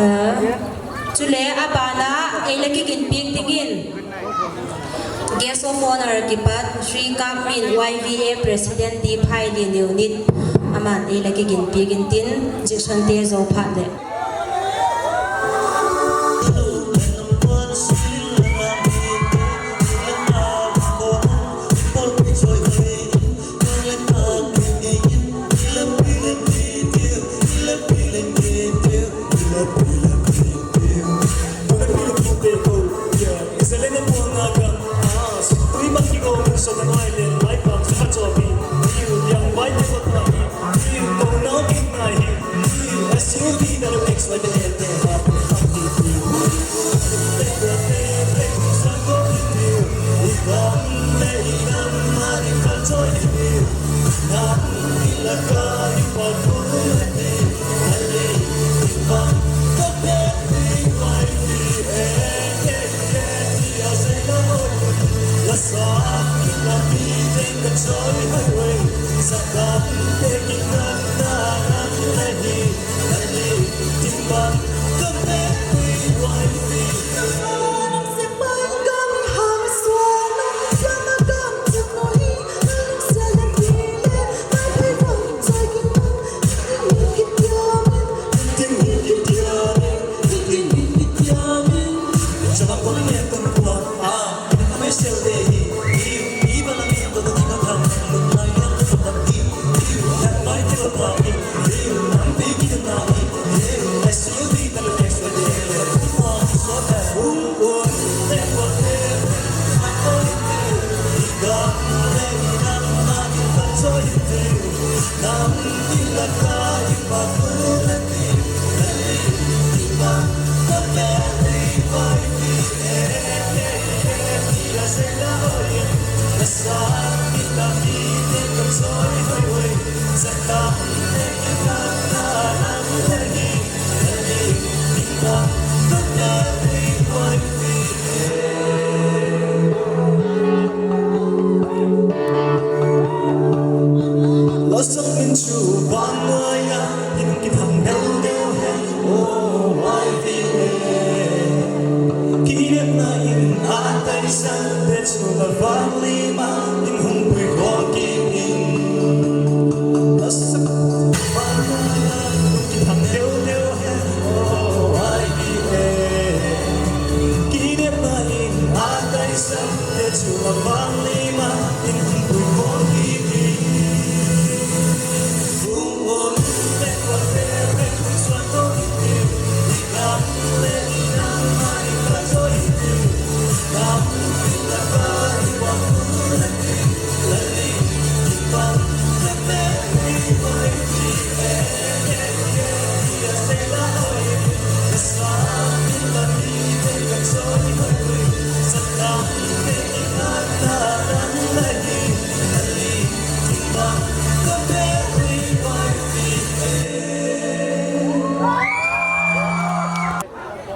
Eh, chule a bana ei la kigin piak dingin. Guest of Honor kipat Shri Kakmin Y V A President D Phailin Unit aman ei la kigin piak in tin Jackson te zo phat le.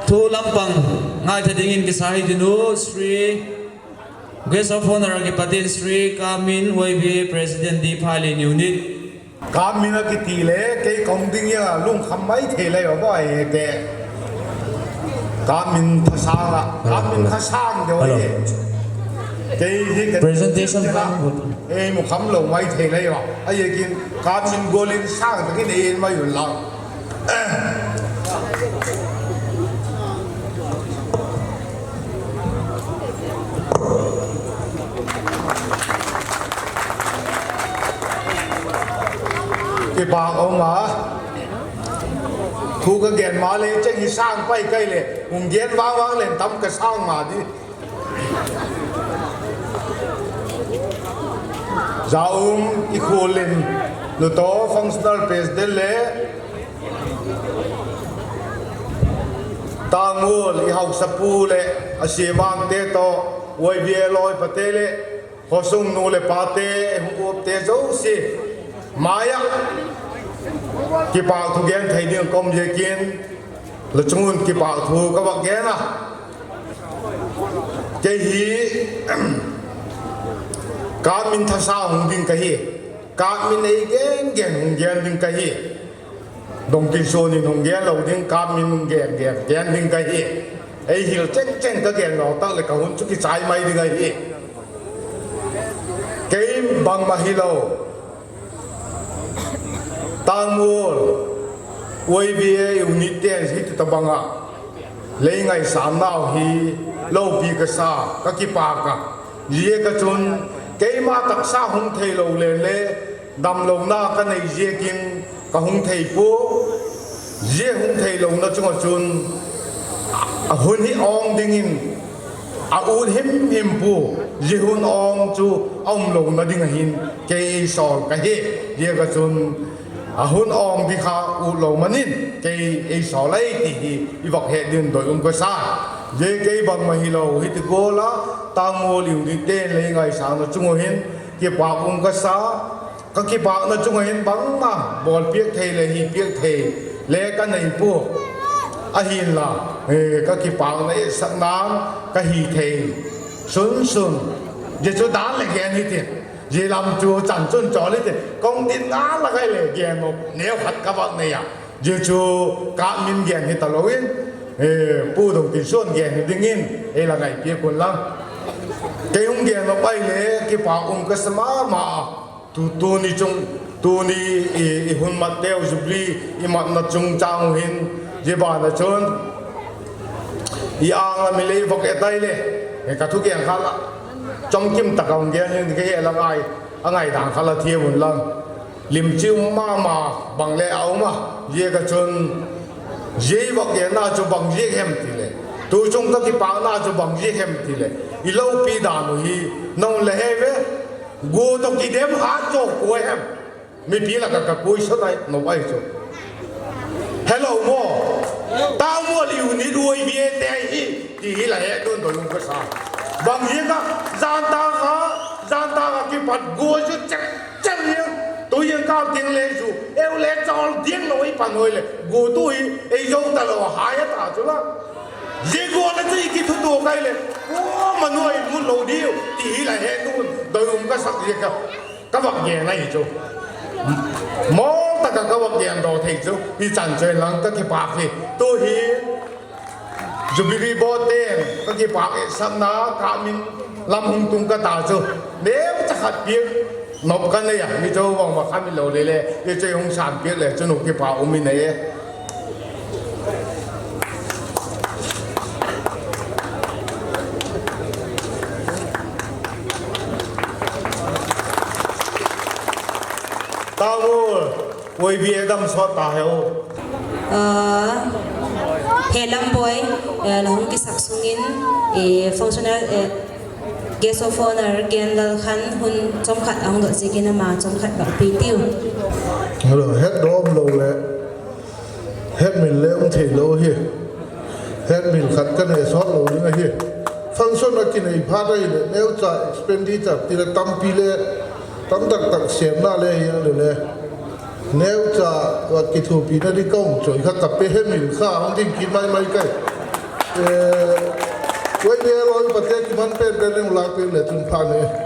Thu lampang ngaitha dingin kisa hi tinu Shri Guest of Honor kipatin Sri Kamin, Y B A President, D Phalin Unit. Kamin akiti le, kei kong ding ya lungkham mai thei lai o ba e te. Kamin Thasang a, Kamin Thasang de o e. Kei hi ka Presentation plan. Ei mu kham lo mai thei lai o. Ai kin Kamin golin sang ta kin ei mai un la. Kipa oma. Thu ka gen ma le cheng hi sang pai kai le. Hung gen vang vang le tam ka sang ma di. Jaum i khulin luto functional president le Tangul i hausapu le a sivang te to Y B A loi pate le khosung nu le pate hung up te zo si maya kipa thu gen thei ding kom ye kin le chungun kipa thu ka bak gen a. Kei hi Kamin Thasang hung ding ka hi. Kamin ei gen gen hung gen ding ka hi. Dongkin Suan in hung gen lo ding, Kamin hung gen gen gen ding ka hi. Ei hil cheng cheng ka gen lo tak le ka hun chu kichai mai ding ka hi. Kei bang ma hi lo. Tangmul, Y B A unit ten hi ti ta banga. Lei ngaisam nau hi lopi ka sa, ka kipa ka. Zia ka chun, keima taksa hung thei lo le le, dam lo na ka nei zia kin ka hung thei pu. Zia hung thei lo na chunga chun, a hun hi ong dingin, a ut him him pu. Zia hun ong chu a um lo na ding ahin, kei ei sol ka hi. Zia ka chun, a hun ong di kha ut lo manin, kei ei sol ai ti hi, i vak he din doi um ka sa. Zia kei bang ma hi lo, hi ti gola, Tangmul i u di ten lei ngaisam na chunga hin, kipa um ka sa, ka kipakna chunga hin bangma, bol piak thei le hi piak thei, le ka nei pu. Ahin la, eh, ka kipakna e sak nan, ka hi thei. Sun sun. Zia chu dan le gen hi ti. Zia lam chu chan chun chol hi ti. Kong tin na la kai le gen mo. Neu khat ka vak nei a. Zia chu ka min gen hi ta lo in. Eh, pu dong tin sun gen hi ding in. Ei la ngai piak un lang. Kei hung gen mo pai le kipa um ka sa ma ma. Tu, tuni chung, tuni i, i hun mat teu Jubilee, i matna chungchang u hin, zia bana chun, i ang la mi lei vak e tai le, e ka thu kiang kha la, chomkim tak a hung gen hin, kei la ngai, a ngai dang kha la thiam un lang. Lim chiu ma ma, bang le a um a, zia ka chun, zia vak e na chu bang zia hem ti le, tu chung ka kipakna chu bang zia hem ti le, i lopi dan u hi, nong le he ve, Gu to kidem hat jo ko hem. Mipi la ka, ka koi so nai, no bai cho. Hello mo. Tangmul unit Y B A te hi, ti hi la he don do lung ka sa. Bang hi ka, jan ta ka, jan ta ka kipat go jo chek, chek ni. Tu yang ka ding le ju, eu le chol ding lo i pa noi le. Gu tu hi, ei jo ta lo, ha ya ta chu la. Zia go na chu i kithutup kai le, o, manu a i mut lo diu, ti hi la he tu, doi um ka sak zia ka, ka vak gen ahi chu. Mol taka ka vak gen do thei chu, i chan choi lang ka kipak hi. Tu hi, Jubilee Board ten, ka kipak e sapna, ka min lam hung tung ka ta chu. Neu cha khat piak, nop ka nei a, mi chu vang ma kha mi lo le le, i chu hung san piak le, chu nu kipa um i nei e. Tangmul, Y B A dam sot ta heu. Ah, he Lamboi, eh, la hung kisak sungin, eh, functional, eh, Guest of Honor, Gen Lalkhan, hun chomkhat a hung dot ziakin ama chomkhat bak pe tiu. Hello, het dom lo le. Het mil le um thei lo hi. Het mil khat ka nei sot lo ding ahi. Function a kinei phat ahile, neucha expenditure ti le tampi le, tam tak tak semna le hi a le le. Neucha, va kithopina di kong choi kha ka pe het mil kha, hung ding kit mai mai kai. Eh, Koi ve loi, Pathen kiman pen pen in la pen le chun pha ne.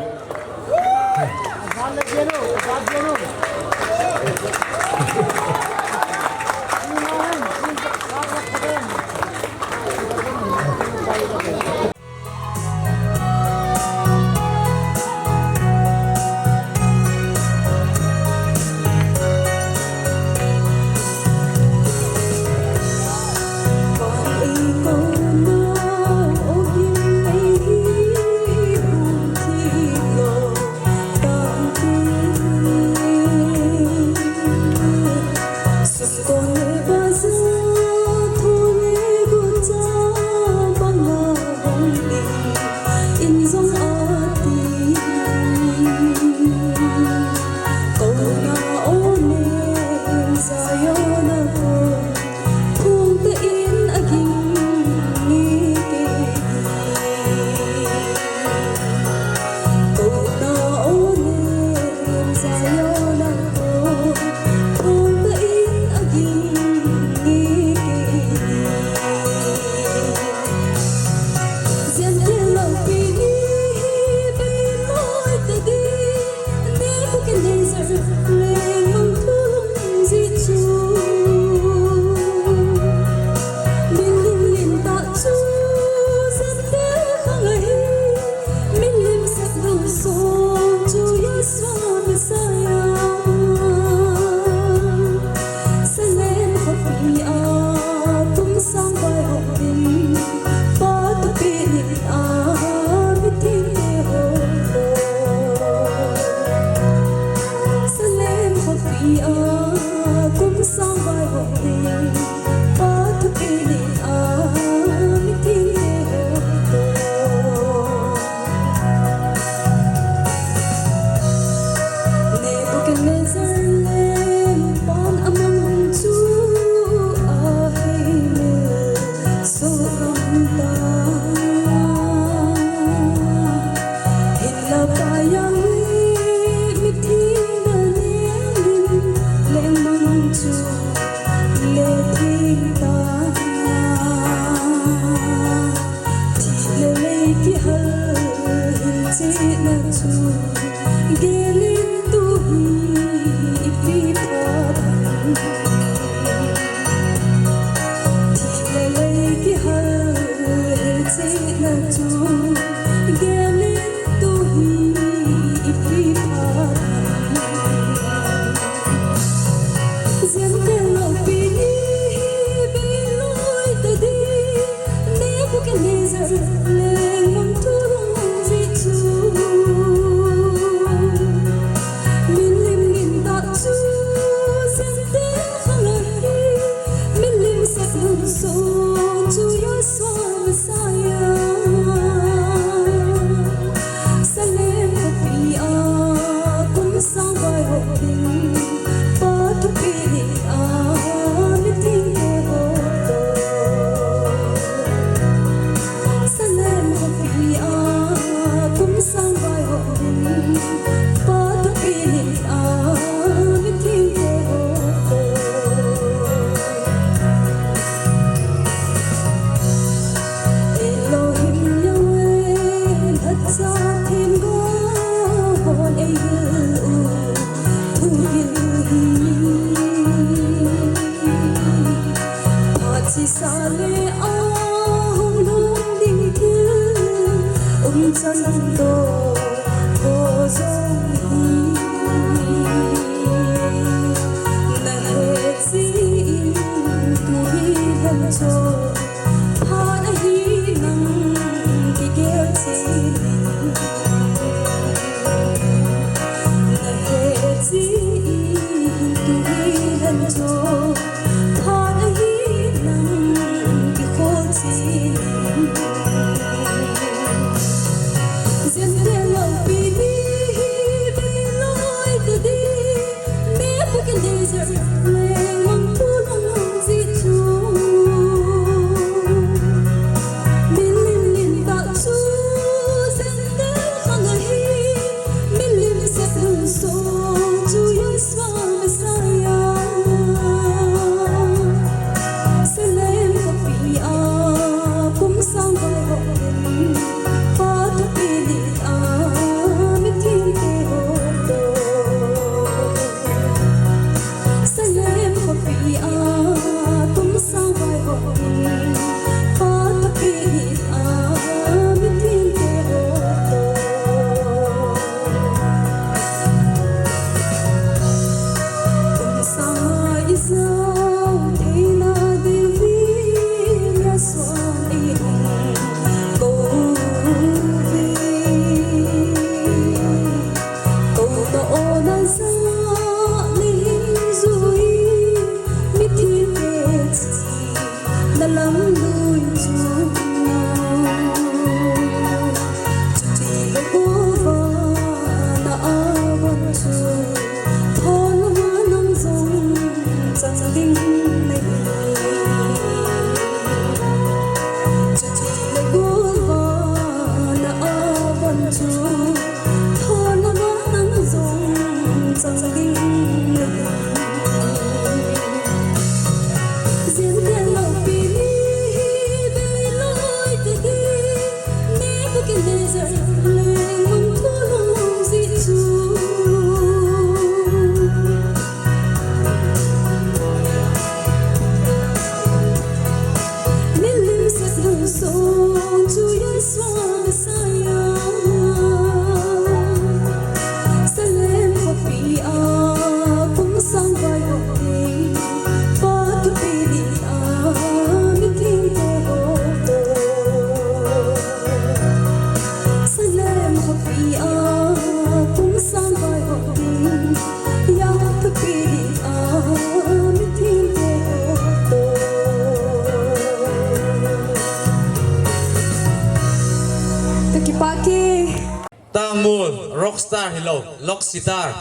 Tangmul, rockstar hilou, rock sitar.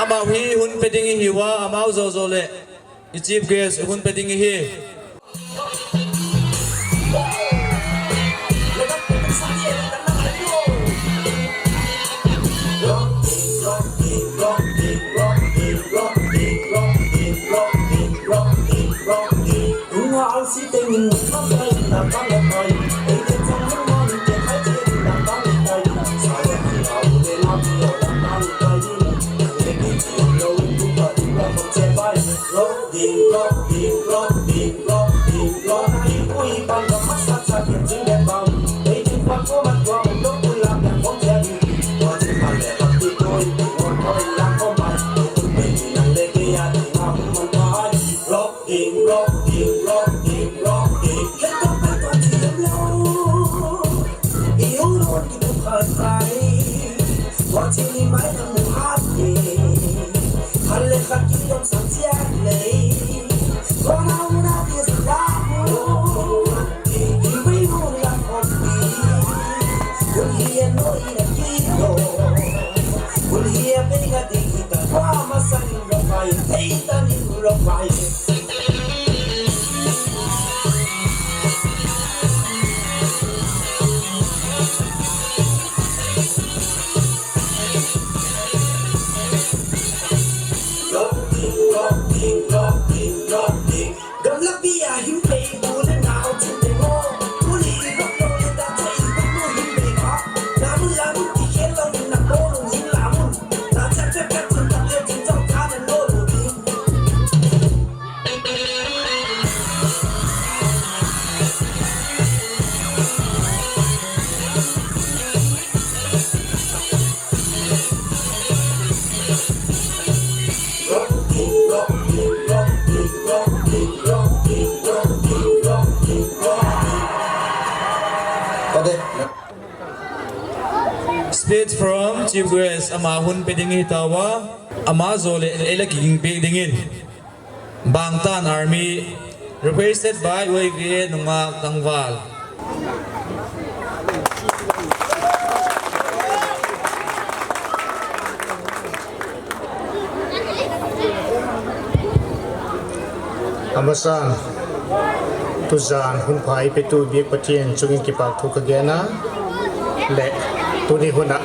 Amau hi hun pe ding ihiuva, amau jojo le i chief guest hun pe ding ihi. Speech from Chief Guest, ama hun pe ding ihi tauva, ama jo le eila kiging peh dingin. Bangtan Army, represented by Y V A Nungak Tangval. Amasan, tujan hun pha eipetu biek Pathen chungin kipahthu kagena, le tuni huna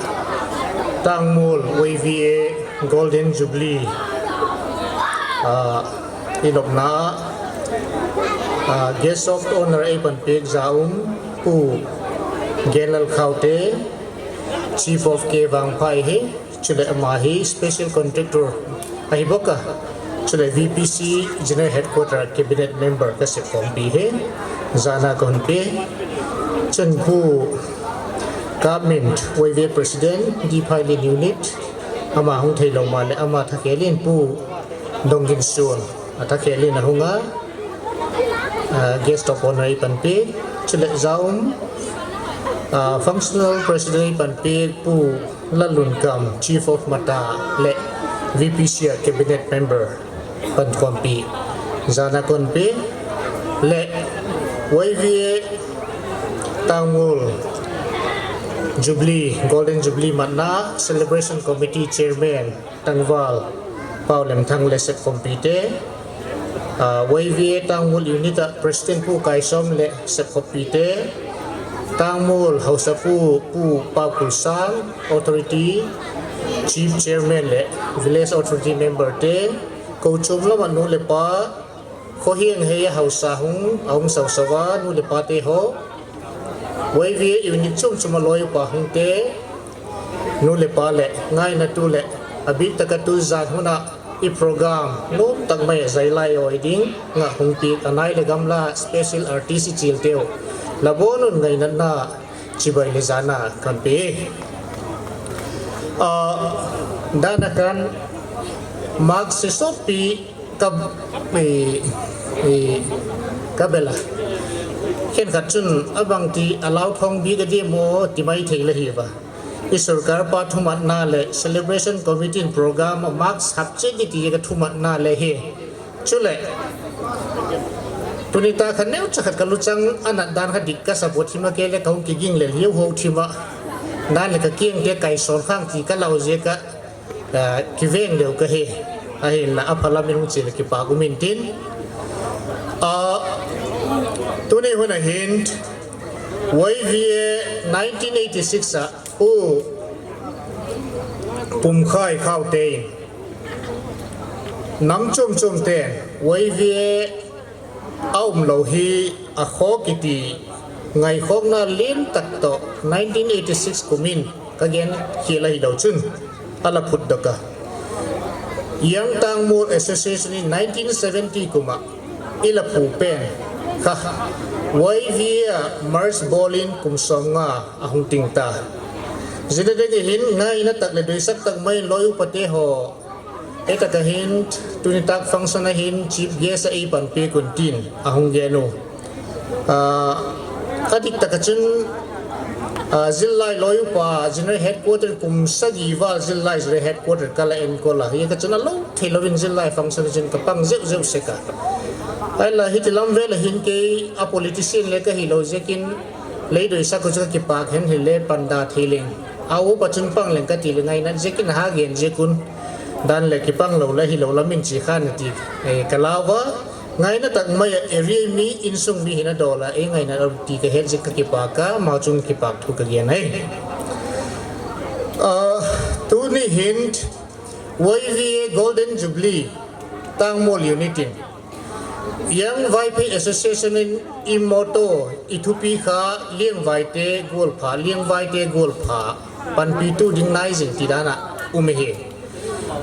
Tangmul Y V A Golden Jubilee, ah, inopna, ah, Guest of Honor eipanpeh jaum Pu Genlal Khaute, Chief of K Vangphai hi, chule ama hi Special Contractor ahi boka, chule V P C General Headquarter Cabinet Member kasep khompi hi, jana kahunpe, chun Pu Kapmint, Y V A President, D Phailin Unit, ama hung theilou male, ama thakhel in Pu Dongginsun, athakhel in ahunga, ah, Guest of Honor eipanpeh, chule jaum, ah, Functional President eipanpeh, Pu Lallunkam, Chief of Mata, le V P C a Cabinet Member, pankhompi, jana kahunpe, le Y V A Tangmul Jubilee, Golden Jubilee matna Celebration Committee Chairman Tangval Paolemthang le sepkhompi te, ah, Y V A Tangmul Unit a President Pu Kaisom le sepkhompi te, Tangmul Haosapu Pu Paokulsang, Authority, Chief Chairman le Village Authority Member te, kochom lama nu le pa, khoheng hei a hausa hung, ahung sausauva nu le pa te ho, Y V A unit chom chom a loi upa hung te, nu le pa le ngaina tu le, abih taka tu jan huna i program nom tak mai a zailai oi ding nga hung pi anai le gamla special artist i chil teu. Labonun ngaina na chibai le jana kan pe. Ah, dana kan mark se sot pi ka, eh, eh, ka bela. Khen khat chun abang ti alau thong bi ka di mo ti mai thei le hi va. I sorkar pa thumat na le celebration committee in program a mark hap che di ti ka thumat na le hi. Chule, tuni ta khan neu cha khat ka luchang anat dan kha dik ka support thima ke le ka hung kiging le liu ho thima. Dan le ka kiang te kai son khang ti ka lau je ka, ah, kiveng deu ka he. Ahin la aphala min hung chi le kipa gumin tin. Ah, tuni hun a hin Y V A nineteen eighty-six a u Pumkhai Khau te in nam chom chom ten Y V A a um lo hi a kho kiti ngai khok na len tak to nineteen eighty-six kumin ka gen khel ahi lo chun ala phut doka. Young Tangmul Association in nineteen seventy kuma ila phu pen kha Y V A a merge bol in kum som nga ahung ting ta. Jina ding hin ngaina tak le doisak tak mai loi upa te ho. Eta ka hin, tuni tak function a hin chief guest a ei pan pe kun tin, ahung gen u. Ah, adik taka chun, ah, Zillai loi upa, General Headquarter kum sagi val Zillai General Headquarter kala en kola. Ye ka chun alo thei lovin Zillai function chun ka pang zeu zeu seka. Ai la hiti lam vel a hin kei a politician le ka hi lo zekin, lei doisak u chu ka kipak hen hi le panda thei leng. A upa chun pang leng ka ti le ngaina zekin ha gen zekun. Dan le kipang lo le hi lo lamin chi khan ti, eh, ka lau va. Ngaina tak mai a area mi insung mi hina dola, eh, ngaina lo ti ka het zek ka kipak ka, ma chun kipak thu ka gen ai. Ah, tuni hin Y V A Golden Jubilee Tangmul Unit in Young Vaiphei Association in i motto, i thupi kha, Liangvaite golpha, Liangvaite golpha, panpitu ding nai jing ti dana um e hi.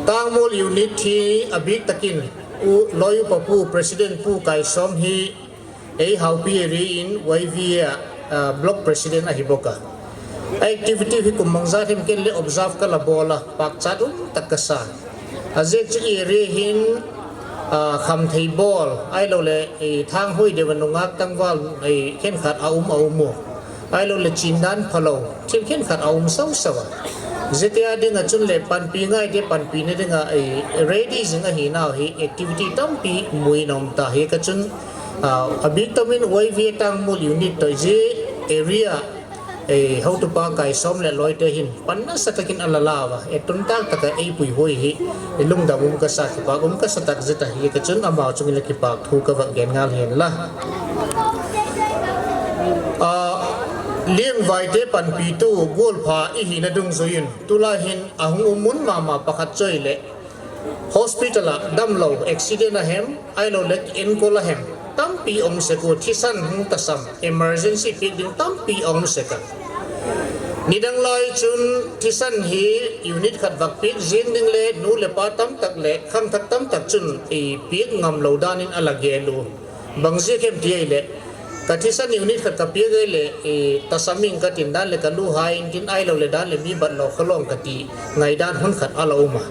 Tangmul Unit hi abik takin u loi upa pu, President Pu Kaisom hi ei Haupi area in Y V A, ah, Block President ahi boka. Activity hi kum mangza them ken le observe ka la bola, pakchat um tak ka sa. A zek chu area hin, ah, khamthei bol, ai lo le, eh, thang hoi deu nungak tangval, eh, khen khat a um a um u. Ai lo le chin dan phalo, thil khen khat a um sau sau a. Zetia dinga chun le panpi ngai te panpi na dinga, eh, ready jing ahi nau hi activity tampi mui nom ta hi ka chun, ah, abik tamin Y V A Tangmul Unit to je area, eh, hotupa Kaisom le loi te hin pan nasa takin ala la va, eh, tun tak taka ei pui hoi hi, eh, lungdam um ka sa kipak um ka sa tak zeta hi ka chun amau chungin le kipak thu ka va gen ngal hen la. Ah, Liangvaite panpitu golpha i hina dungjuiyin tulai hin ahung um mun mama pakhat choi le hospital a damlou accident a hem, ai lo le enkol a hem, tampi um sek u thisan hung tasam, emergency piak ding tampi um sek a. Nidang lai chun thisan hi unit khat vak piak jing ding le nu le pa tam tak le khangthak tam tak chun i piak ngam lo danin ala gel u. Bang ziak hem ti ai le, ka thisan unit khat ka piak ai le, eh, tasam ing ka tin dan le ka lu hai in tin ai lo le dan le mi bat lo kholong ka ti ngaidan hun khat ala um a.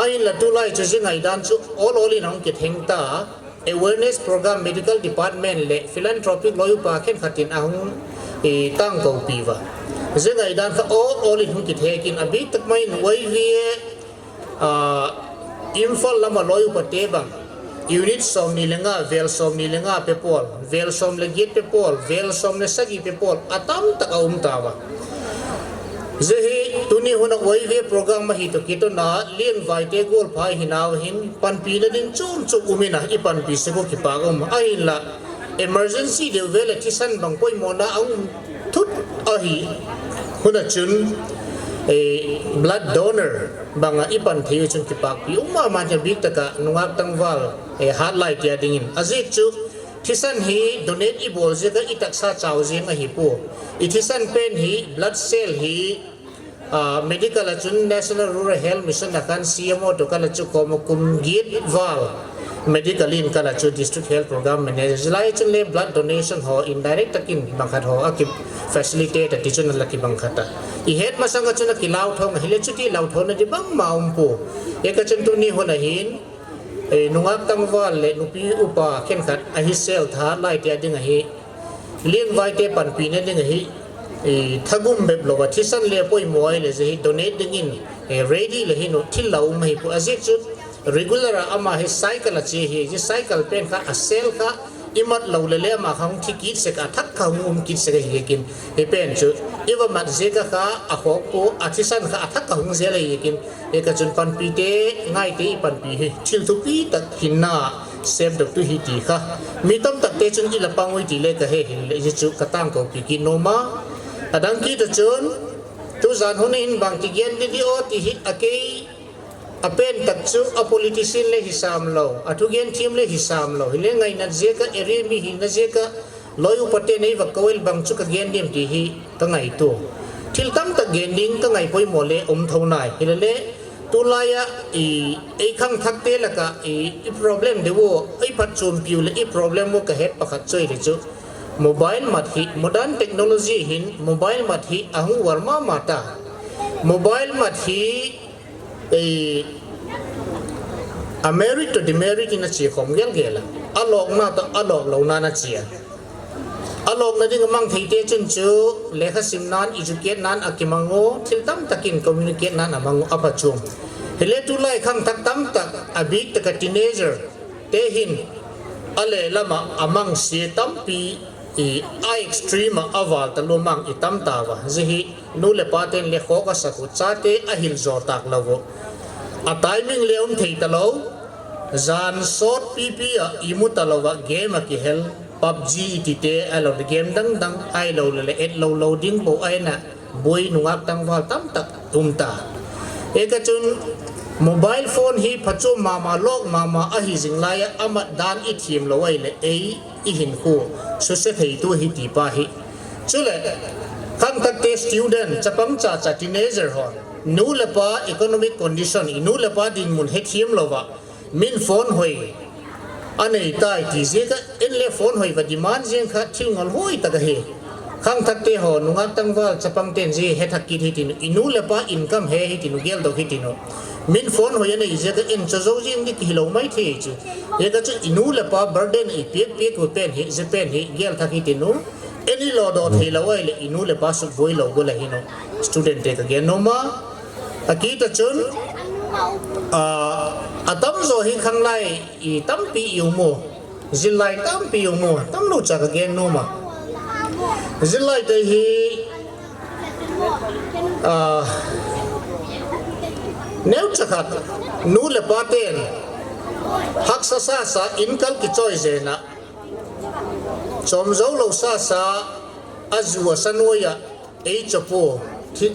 Ahin la tulai chu zi ngaidan chu ol ol in hung kitheng ta, awareness program medical department le philanthropic loi upa khen khat in ahung, eh, tangko pi va. Zi ngaidan kha ol ol in hung kithek in abik tak mai in Y V A Ah, Imphal lama loi upa te bang, unit som ni le nga, vel som ni le nga pe pol, vel som le giet pe pol, vel som le sagi pe pol, atam tak a um ta va. Zehi tuni huna Y V A program ma hi to kito na, Liangvaite golpha hi nau hin, panpi na ding chum chum um in a, i panpi sek u kipak um, ahin la, emergency deu ve le thisan bang poimo na a um thut ahi. Huna chun, blood donor banga ipan thei u chun kipakpi um mama, abik taka nungak tangval, eh, hatlai tia dingin. Ajeh chu thisan hi donate ibol jeh a itaksa chao jeng ahipoi. Ithisan pen hi, blood cell hi, ah, medical a chun National Rural Health Mission a khan C M O toh kala chu koma kum get val medical in kala chu District Health Program Manager. Hilai chun le blood donation ho indirect takin bangkhat ho aki facilitate a ti chun ala kibang khat a. Ihet masang a chun akilau thong ahile chuti lau thona di bangma umpoi. Hijeh a chun tuni hun ahin, eh, nungak tangval le nupi upa khenkhat ahi sel tha lai tia ding ahi. Lengvaite panpina ding ahi, eh, thagum bep louva, thisan le poimo ahile jeh hi donate dingin, eh, ready le hin u thil la um ahipoi. Ajeh chu regular a ama hi cycle a che ahi, jeh cycle pen kha a sel kha imat lou le le ama kha hung thi kit sek a, thak kha hung um kit sek ahi kin. Hipen chu iva mat jeh a kha akhopoi, athisan kha athak kha hung jel ahi kin. Hijeh a chun panpite ngaite ipanpi hi thil thupi tak hinna sepdoh tu hi ti kha. Mi tamtakte chun ila pang ui ti le kahe hile, hijeh chu katangkopi kit nom a. Adang kit a chun, tujan hun hin bang kigen ding di o ti hi akei, apen tak chu a politician le hisam lou, athugen them le hisam lou, hile ngainat jeh a, area mi hina jeh a, loi upa te nei va kou el bang chu kagen dem ti hi kangaito. Thil tamtak gen ding kangai poimo le um tho nai. Hilele tulai a i, ei khangthakte laka i, i problem deu, i phatchompiu le i problem u kahet pakhat chu ahile chu mobile mat hi, modern technology hin mobile mat hi ahung var mama ta. Mobile mat hi, eh, a merit toh demerit in ache khom gelgel a. Alokna toh alok louna in ache a. Alokna ding amang theite chun chu lekha sim nan, educate nan akimang u, thil tamtakin communicate nan amang u, aphachom. Hile tulai khangthak tamtak, abik taka teenager te hin ale lama amangse tampi, i, a extreme a aval talou mang i tam tauva. Jeh hi nu le pa ten le khoh asak u, chate ahil jo tak lou u. A timing le um thei talou. Jan sot pipi a imu talouva game a kihel, PUBG iti te, ahilou le game dang dang, ahilou le le et lou lou ding bou ahina, boi nungak tangval tamtak um ta. Hijeh a chun mobile phone hi phachom mama, lok mama ahi jing lai a, amat dan i them lou ahile ei, i hinkho suse thei tu hi ti pa hi. Chule khangthakte student, chapang chacha teenager hon, nu le pa economic condition, i nu le pa dinmun hethem louva, min phone hoi anei tai ti jeh a, en le phone hoi va demand jeng kha thil ngol hoi tak ahi. Khangthakte ho, nungak tangval chapang ten jeh hetha kit hitin u, i nu le pa income he hitin u, geldoh hitin u. Min phone hoi anei jeh a en cho jou jeng di kihi lou mai thei chu. Hijeh a chu i nu le pa burden i pek pek u pen hi, jeh pen hi gelthak hitin u. En i lodoh thei lou ahile i nu le pa suk boi lou go la hin u. Student te kagen nom a. Akit a chun, ah, atamjo hi khanglai i tampi i um u. Jillai tampi i um u. Tamlou cha kagen nom a. Jillai te hi, ah, neucha khat, nu le pa ten haksa sasa in kal kichoi jeng a, chom jou lou sasa, aju asa noi a eichop u, thi,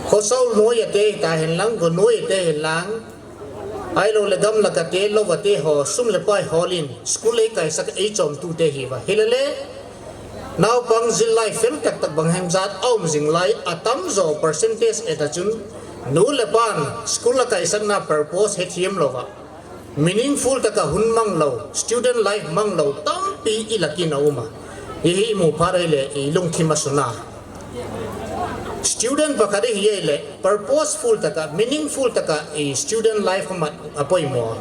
khosol noi a te hita hen lang, go noi a te hen lang, ahilou le gamlak a te, lou a te ho, sum le pai hol in school eikaisak a eichom tu te hiuva. Hilele naopang jillai fel tak tak bang hem jat aum jing lai, atamjo percentage et a chun nu le pan school a kaisakna purpose hethem louva, meaningful taka hun mang lou, student life mang lou tampi i lah in a um a. Hihi i mu phat ahile i lungthim a sun a. Student pakhat i hi ahile purposeful taka, meaningful taka i student life a mat a poimo.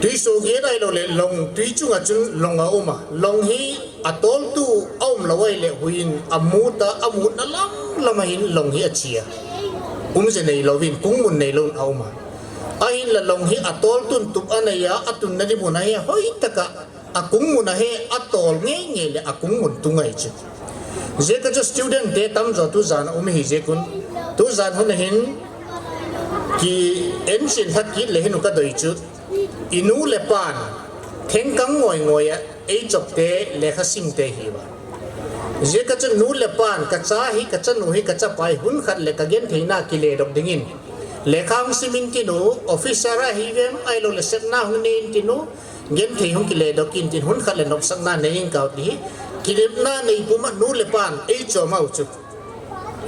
Tuiso get ahilou le long, tui chunga chun long a um a. Long hi atoltu aum lou ahile huiyin amut a, amutna lam lam a hin long hi ache a. Um je nei louvin, kungmun nei louvin a um a. Ahinla long hi atoltun tup anei a, atunna di mun a hi hoi taka, akungmun a hi atol ngei ngei le akungmun tu ngai chu. Jeh a chu student te tamjo tujan a um hi jeh un, tujan hun a hin ki enchen thak kit le hin u kadei chu. I nu le pan thengkang ngoi ngoi a eichop te, lekha sim te hiuva. Ziaka chun nu le pan, ka cha hi, ka chanu hi, ka chapa hi, hun khat le ka gentheina kile dok dingin, lekha hung simin tinu, officer ahi vem, ahilou le sepna hung neiyin tinu, genthei hung kile dok in tin, hun khat le nopsakna neiyin kau ti hi, kinepna nei puma nu le pan, ei chom u chu.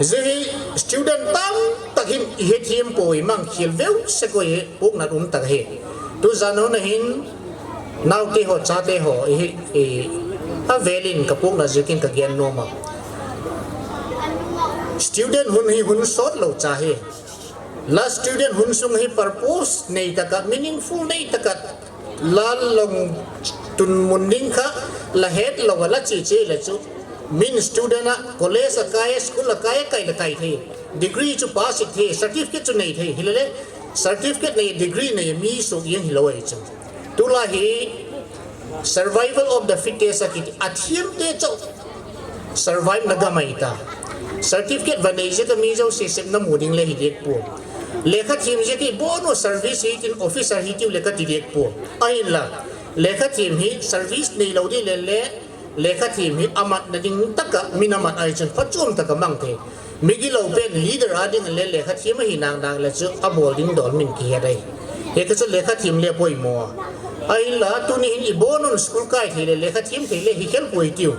Zia hi student tamtak hin i hethem poi, mang khel veu se koi hi, puknat um tak hi. Tuzan hun ahin, naute ho, chate ho, i hi, i, avelin ka puknat ziakin ka gen nom a. Student hun hi hun sot lo cha hi. La student hun sung hi purpose nei taka, meaningful nei taka, la long tun mun ding kha, la het lo, la chi chi le chu. Min student a, college a kai, school a kai, kai le kai thei. Degree chu pass it thei, certificate chu nei thei. Hilele, certificate nei, degree nei, mi suk jeng hilou ahi chu. Tulai hi, survival of the fittest a kiti, athem te chau. Survive na gam ahi ta. Certificate va nei ziaka mi jouse sepna mu ding le hi dek poi. Lekha them ziaka i bol u service hi tin officer hi tiu le ka ti dek poi. Ahinla, lekha them hi service nei lo di le le, lekha them hi amatna ding taka, min amat ahi chun phachom taka mang thei. Migilou pen leader a ding le lekha them ahi nang nang le chu abol ding dol min kihet ahi. Hika chu lekha them le poimo. Ahinla tuni hin i bol un school kai thei le lekha them thei le hi khel poi tiu.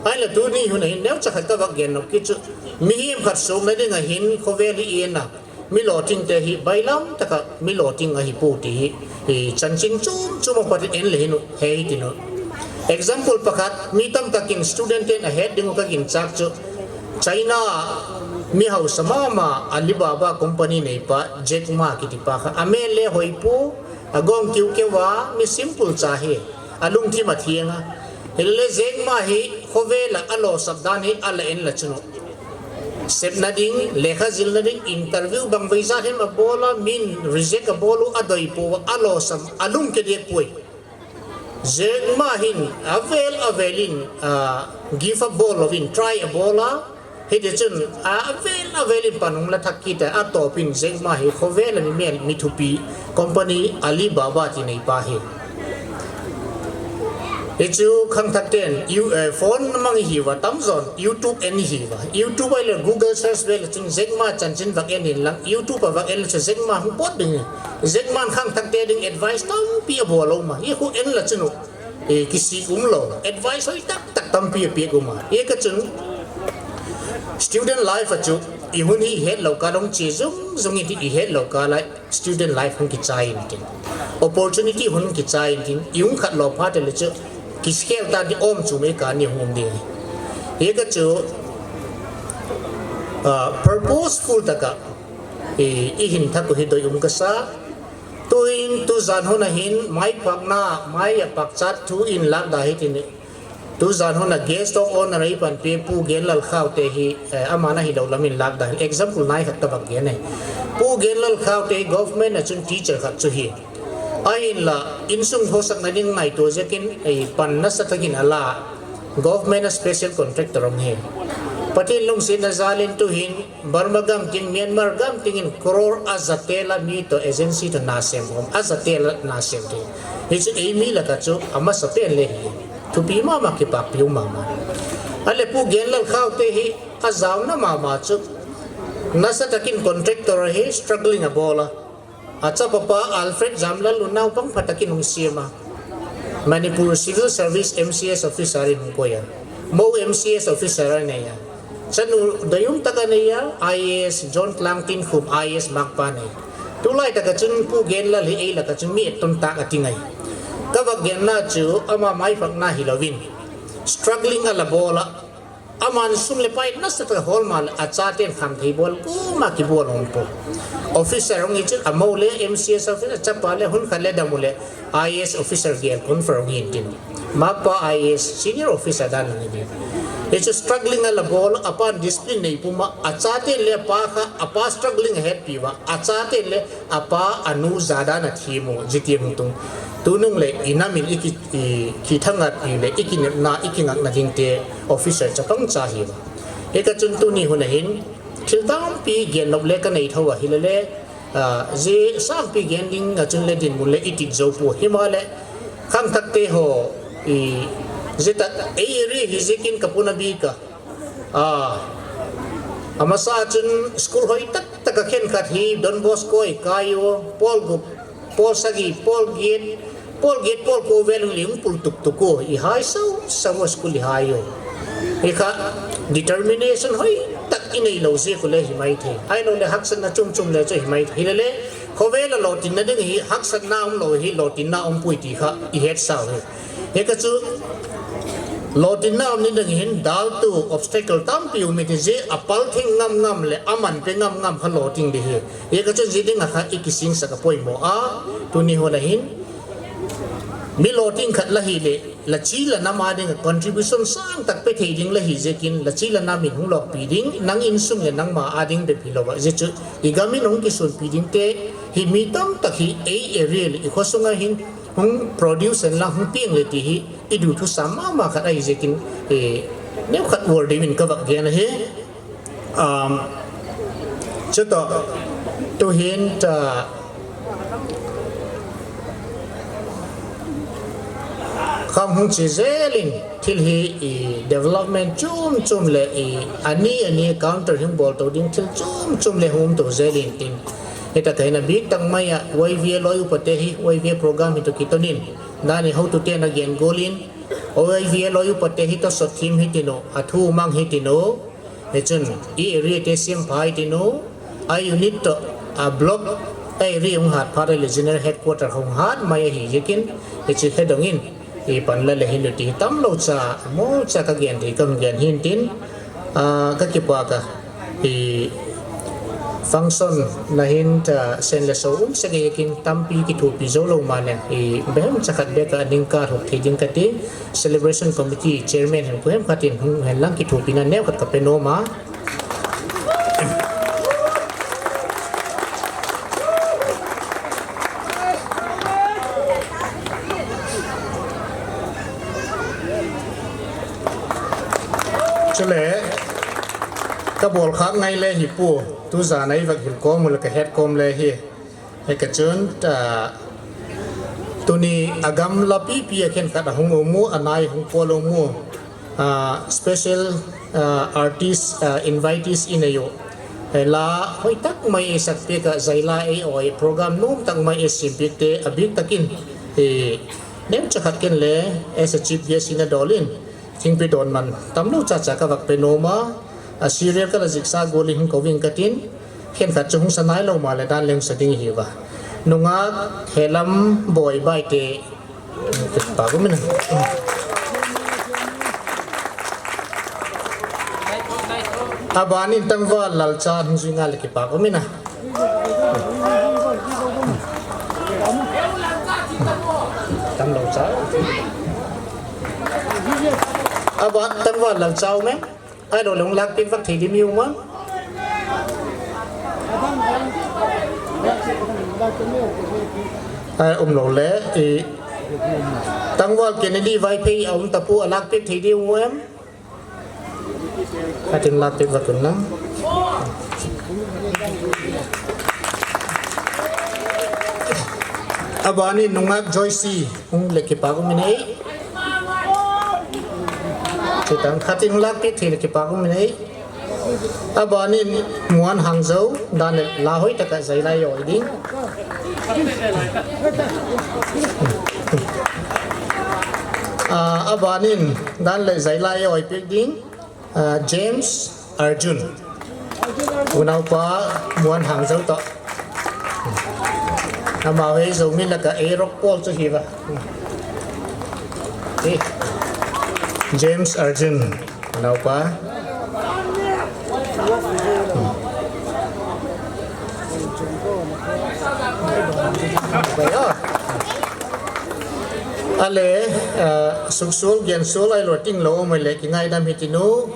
Ahinla tuni hun ahin neocha khat ka vak gen nom kit chu. Mihem khat sukna ding ahin khovel hi i en a. Mi lotting te hi bailam taka mi lotting ahi poi ti hi. Hi chanchin chom chom a pat in en le hin u, he hi tin u. Example pakhat, mi tamtakin student ten ahet ding u ka ginchak chu. China a mi hausa mama Alibaba company neipa Jack Ma kiti pa kha. Amin le hoi poi, agong kiu keu a, mi simple cha hi. Alungthim atheng a. Hilele Jack Ma hi khovel a alosap dan hi ala en la chun u. Sepna ding, lekha jilna ding, interview bang vei jat hem abol a, min reject abol u, adoi poi, alosam, alung ke dek poi. Jack Ma hin, avel, avelin, ah, give up bol louvin, try abol a, hiti chun, ah, avel, avelin pan hung la thak kit a, atopin Jack Ma hi, khovel a mi mel, mi thupi, company, Alibaba ti neipa hi. Hichu khangthak ten, you, eh, phone mang hi va, tamjon, YouTube en hi va. YouTube ahile Google search ve le chun Jack Ma chanchin vak en in lang, YouTube a vak en le chun Jack Ma hung pot ding. Jack Ma khangthak te ding advice tampi abol lou ma. Hi khu en la chun u, eh, kisik um lou. Advice hoi tak tak tampi apek um a. Hika chun student life a chu, i hun hi het lou ka dong chi jung jung in ti i het lou ka lai. Student life hung kichai in tin. Opportunity hung kichai in tin. I hung khat lou phat le chu. Kiskhem ta di om chu me ka ni hung ding. Hika chu, ah, purposeful taka. I, i hin thak u hi doi um kasa. Tuin, tuzan hun ahin, mai phakna, mai a pakchat thu in lak da hi tin. Tuzan hun a guest of honor a i panpi Pu Genlal Khaute hi, eh, aman ahilou lam in lak da. Example nai khat ka vak gen e. Pu Genlal Khaute government a chun teacher khat chu hi. Ahinla, insung khosakna ding ngaito ziakin, eh, pan nasatah in ala. Government a special contractor hung hi. Pathen lungsetna jal in tuhin, Burma gam teng, Myanmar gam teng in crore aja tel a mi toh agency toh nasem khom, aja tel a nasem thei. Hichu eimi laka chu amasapen le hi. Thupi mama, kipakpi um mama. Ahile Pu Genlal Khaute hi ajaona mama chu. Nasatah in contractor hi struggling abol a. Achapa pa Alfred Jamlal u naopang phatah in hung sem a. Manipur Civil Service M C S officer in hung koi a. Mou M C S officer anei a. Chanu deium tah anei a, I A S John Klangtinkhum I A S mark pa nei. Tulai tah a chun Pu Genlal hi ei laka chun mi etton tah ati ngai. Ka vak genna chu ama mai phakna hilouvin. Struggling ala bol a. Aman sum le pai nasatah a hol ma le achaten khamthei bol, kuma kibol um poi. Officer hung hi chun amou le M C S officer, achapa le hun khat le dam u le I A S officer gel confer hung hi tin. Mark pa I A S senior officer dan hung hi tin. Hichu struggling ala bol, apan discipline nei puma, achaten le apa kha, apa struggling ahetpi uva, achaten le apa anu jadan athem u, jiti hung tung. Tunung le inam in iki, i, kithangatpi le ikinepna, ikingakna ding te officer chapang cha hi uva. Hika chun tuni hun ahin, thil tampi gen nop le kanei tho a hilele, ah, ji sangpi gen ding a chun le dinmun le iti jou poi. Hima le, khangthak te ho, i, ji ta, ei ri hi jikin kapuna bika. A, amasa chun school hoi tak tak a khenkhat hi Don Bosco a kai u, pol gup, pol sagi, pol get, pol get, pol ko vel hung le hung pul tuk tuk u, i hai sau sau a school i hai u. Hi kha determination hoi tak i nei lou jeh u le hi mai thei. Ahilou le haksatna chum chum le chu hi mai thei. Hi le le, khovel a lolhinna ding hi haksatna um lou hi lolhinna um poi ti kha i het sau hi. Hi kha chu lolhinna um ni ding hin dal tu obstacle tampi um i ti jeh a pal thing ngam ngam le a man pe ngam ngam kha lolhing ding hi. Hi kha chu jeh ding a kha i kisingsak a poimo a, tuni hun a hin mi lolhing khat la hi le, la chi la nam a ding a contribution sang tak pe thei ding la hi jeh in, la chi la nam in hung lolhpi ding, nang insung le nangma a ding bep hilou a, jeh chu i gam in hung kisunpi ding te hi mi tam tak hi ei area le i kho sung a hin hung produce hen lang hung piang le ti hi i duthusam mama khat ahi jeh in, eh, neo khat world in ka vak gen ahi. Um, chutoh, tu hin ta, khang hung chi jel in, thil hi i development chum chum le i ani ani counter hung bol to ding thil chum chum le hung to jel in tin. Hi ta kahin a bik tak mai a, Y V A loi upa te hi, Y V A program hi to kiton in. Nani ho tu te na gen gol in, Y V A loi upa te hi to sot thim hi tinu, a thu mang hi tinu. Hi chun, i area te siam phai tinu, a unit to, a block, a area hung hat phat le general headquarter hung hat mai ahi jeh in, hi chu he dong in, i pan la le hin ti tam lou cha, mo cha ka gen thei ka gen hin tin, a, ka kipa ka, i function na hin ta sen le so um se ke kin tampi kithopi jou lou ma le, i behem cha khat bek a ning ka thok thei ding ka ti. Celebration Committee Chairman hen pu hem khat in hung hen lang kithopina neo khat ka pe nom a. Chule, ka bol khak ngai le hi pu, tu jan a i vak hil kom u le ka het kom le hi. Hi kha chun, ta, tuni a gamla pipi a khenkhat a hung um u, a nai hung pol um u, a, special, a, artist, a, invitees i nei u. Hi la hoi tak mai i sak pek a, zai la ei oi, program nom tak mai i sim pek te, a bik tak in, eh, neo cha khat ken le, as a chief guest in a dol in, thingpi don man tam lou cha cha ka vak pe nom a, a serial ka la jik sa gol in hung ko ving ka tin, khenkhat chu hung sa nai lou ma le dan leng sa ding hi va. Nungak Helam Boi Baite, pa ko mina. A ban in Tangval Lalcha hung jui nga le kipa ko mina. Tam lou cha. A ban Tangval Lalcha um em? Ahilou le hung lak pek vak thei ding mi um em? Ai, um lou le, i, Tangval Kennedy Vaiphei a um ta pu a lak pek thei ding um em? Khat in lak pek vak un lang. A ban in Nungak Joyce hung le kipa ko mina ei. Chutang khat in hung lak pek thei le kipa ko mina ei. A ban in Muan Hangzo, dan le la hoi tak a zai la i oi ding. A, a ban in dan le zai la i oi pek ding. A, James Arjun. Unaupa Muan Hangzo toh. Ama hi Zomi laka ei rock pol chu hi va. Hi. James Arjun. Unaupa. Ale, a, suksol, gensual, ahilou tinglou, umle kingaidam hitinu.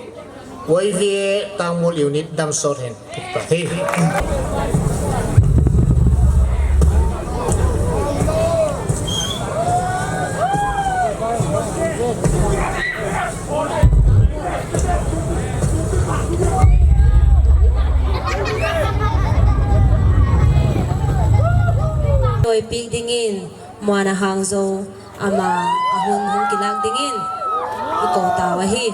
Y V A Tangmul Unit damsot hen. Hi. Toipik dingin, Muana Hangzo, ama, ahung hung kilak dingin, i kou tau ahi.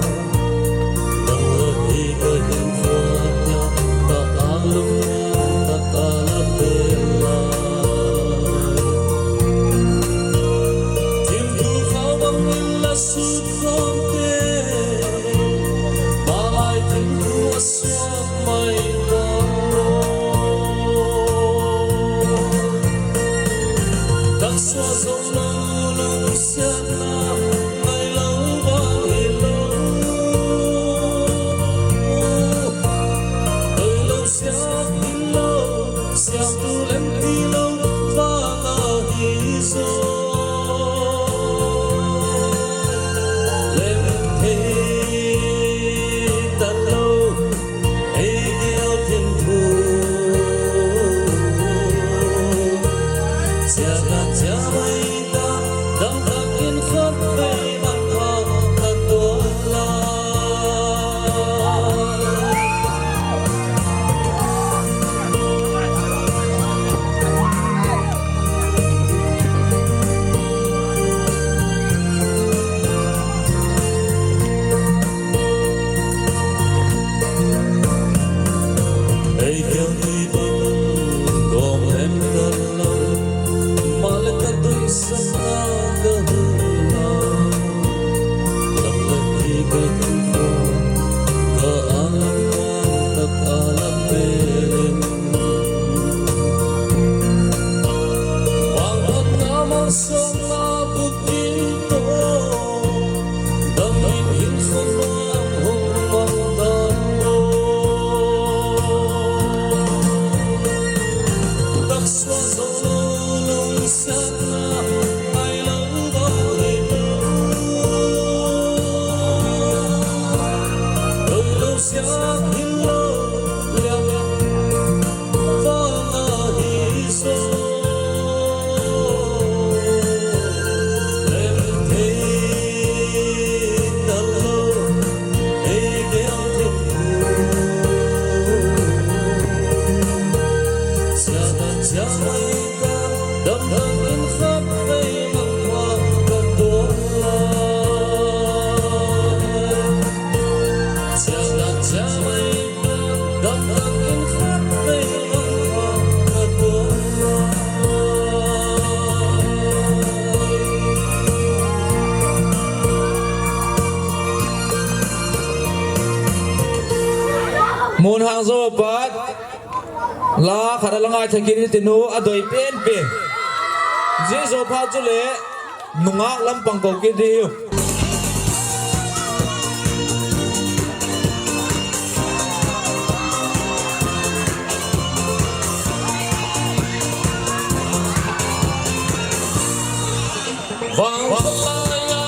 Nang la hi ka hinkho tia, ka alam tia, ka alam tia. Thim thu kha bang in la sut khom te, malai thim thu a suak mai ta lo. Taksa zong lo lungsiatna ngai lo vang hi lo. Oi lo siat in lo, siat tu lem ti lo vang ahi zo. Lem thei ta lo. Ei gel thim thu. Chia ka chia mai ta, dam tak in khat vei man pha ka tuak lai. Ei gel tui bang gong em ta lo, male ka tui sa na ka hu na. Lam la ki ka hu ko, ka alam wan tak alam pelin. Vang wan na mang song na bu ki to. Mun hang zo pat. La khat a la ngai thei kit in tinu a doi pen pen. Jesu pha chu le nungak lampang ko kit diu. Vang kholai a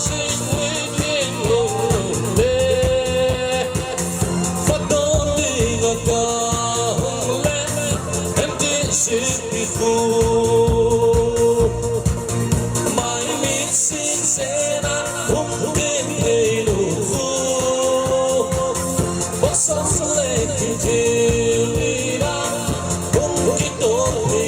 sing ui kim lung le, fadon ding a ka hung le, em ti sing pi khu. Mai mit sing se na hung kim hei lu khu. Bosam le ki thil ni na hung ki to ni.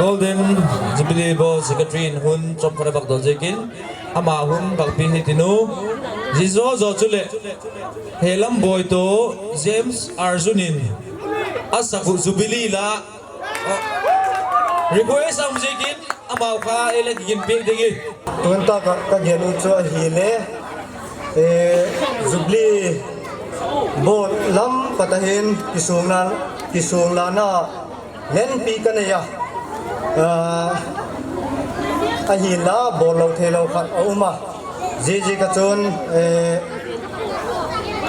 Golden Jubilee Board Secretary in hun chomkhat abak dol jeh in, ama hun bakpi hi tinu. Jijo jo chule, he lam boi toh James Arjun in asaku Jubilee la, request aum jeh in, amau kha eile kiginpi ding ahi. Tun ta ka, ka gel u chu ahile, eh, Jubilee Board lam pat ahin kisungna, kisunglana lenpi ka nei a. Ah, ahinla bol lou thei lou khat aum a. Jiji ka chun, eh,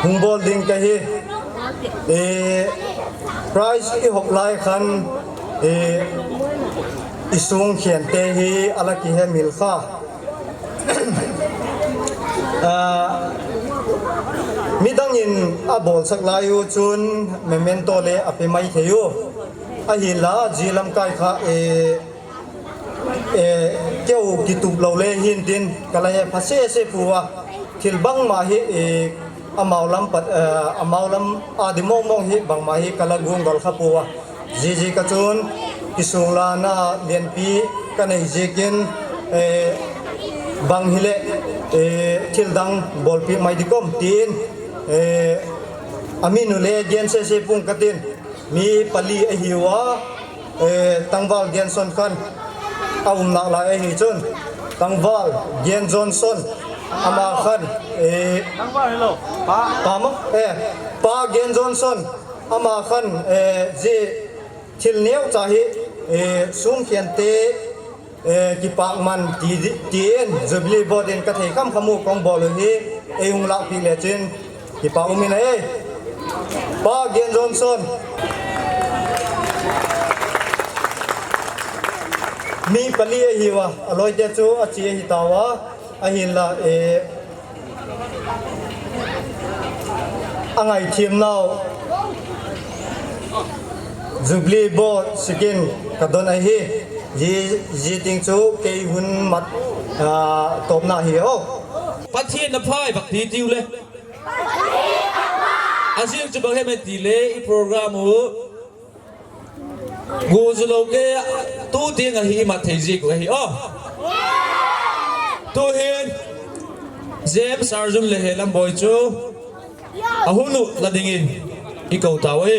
hung bol ding ka hi. Eh, prize i hop lai khan, eh, i sung khian te hi ala kihe mil kha. Ah, midang in abolsak lai u chun memento le ape mai thei u. Ahinla, ji lamkai kha, eh, eh, keu kitup lou le hin tin, ka la he pha sese pua. Thil bangma hi, eh, amau lam pat, eh, amau lam a di mong mong hi bangma hi ka la gung gal kha pua. Jiji ka chun, kisunglana lenpi ka nei jeh in, eh, bang hile, eh, thil dang bolpi mai di kom tin, eh, amin u le gen sese pung ka tin, mi pali ahi uva, eh, Tangval Genson khan, aum nak lai ahi chun, Tangval Gen Johnson, ama khan, eh, Tangval hello. Pa. Pa mo? Eh, Pa Gen Johnson, ama khan, eh, ji thil neo cha hi, eh, sung khian te, eh, kipak man ti, ti in, Jubilee Board in ka thei kham kham u kong bol u hi, ei hung lakpi le chin, kipak um in ahi. Pa Gen Johnson. Mi pali ahi uva, aloi te chu achi ahi tauva, ahinla, eh, angai thim nau, Jubilee Board sikin ka don ahi. Ji, ji ting chu kei hun mat, ah, topna hi o. Pathen na phai bak ti tiu le. Ajing chu bang hem ti le i program u. Gu ju lo ke tu ting ahi mat thei ji ku ahi o. Tu hin James Arjun le he lam boi chu. Ahunu la dingin i ko tau e.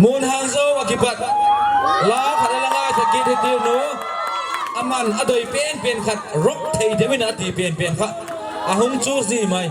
Mun Hangzo a kipat la khat a la ngaisah kit hitiu nu. Aman adei penpen khat, rock thei deuh in ati penpen khat ahung choose ji mai.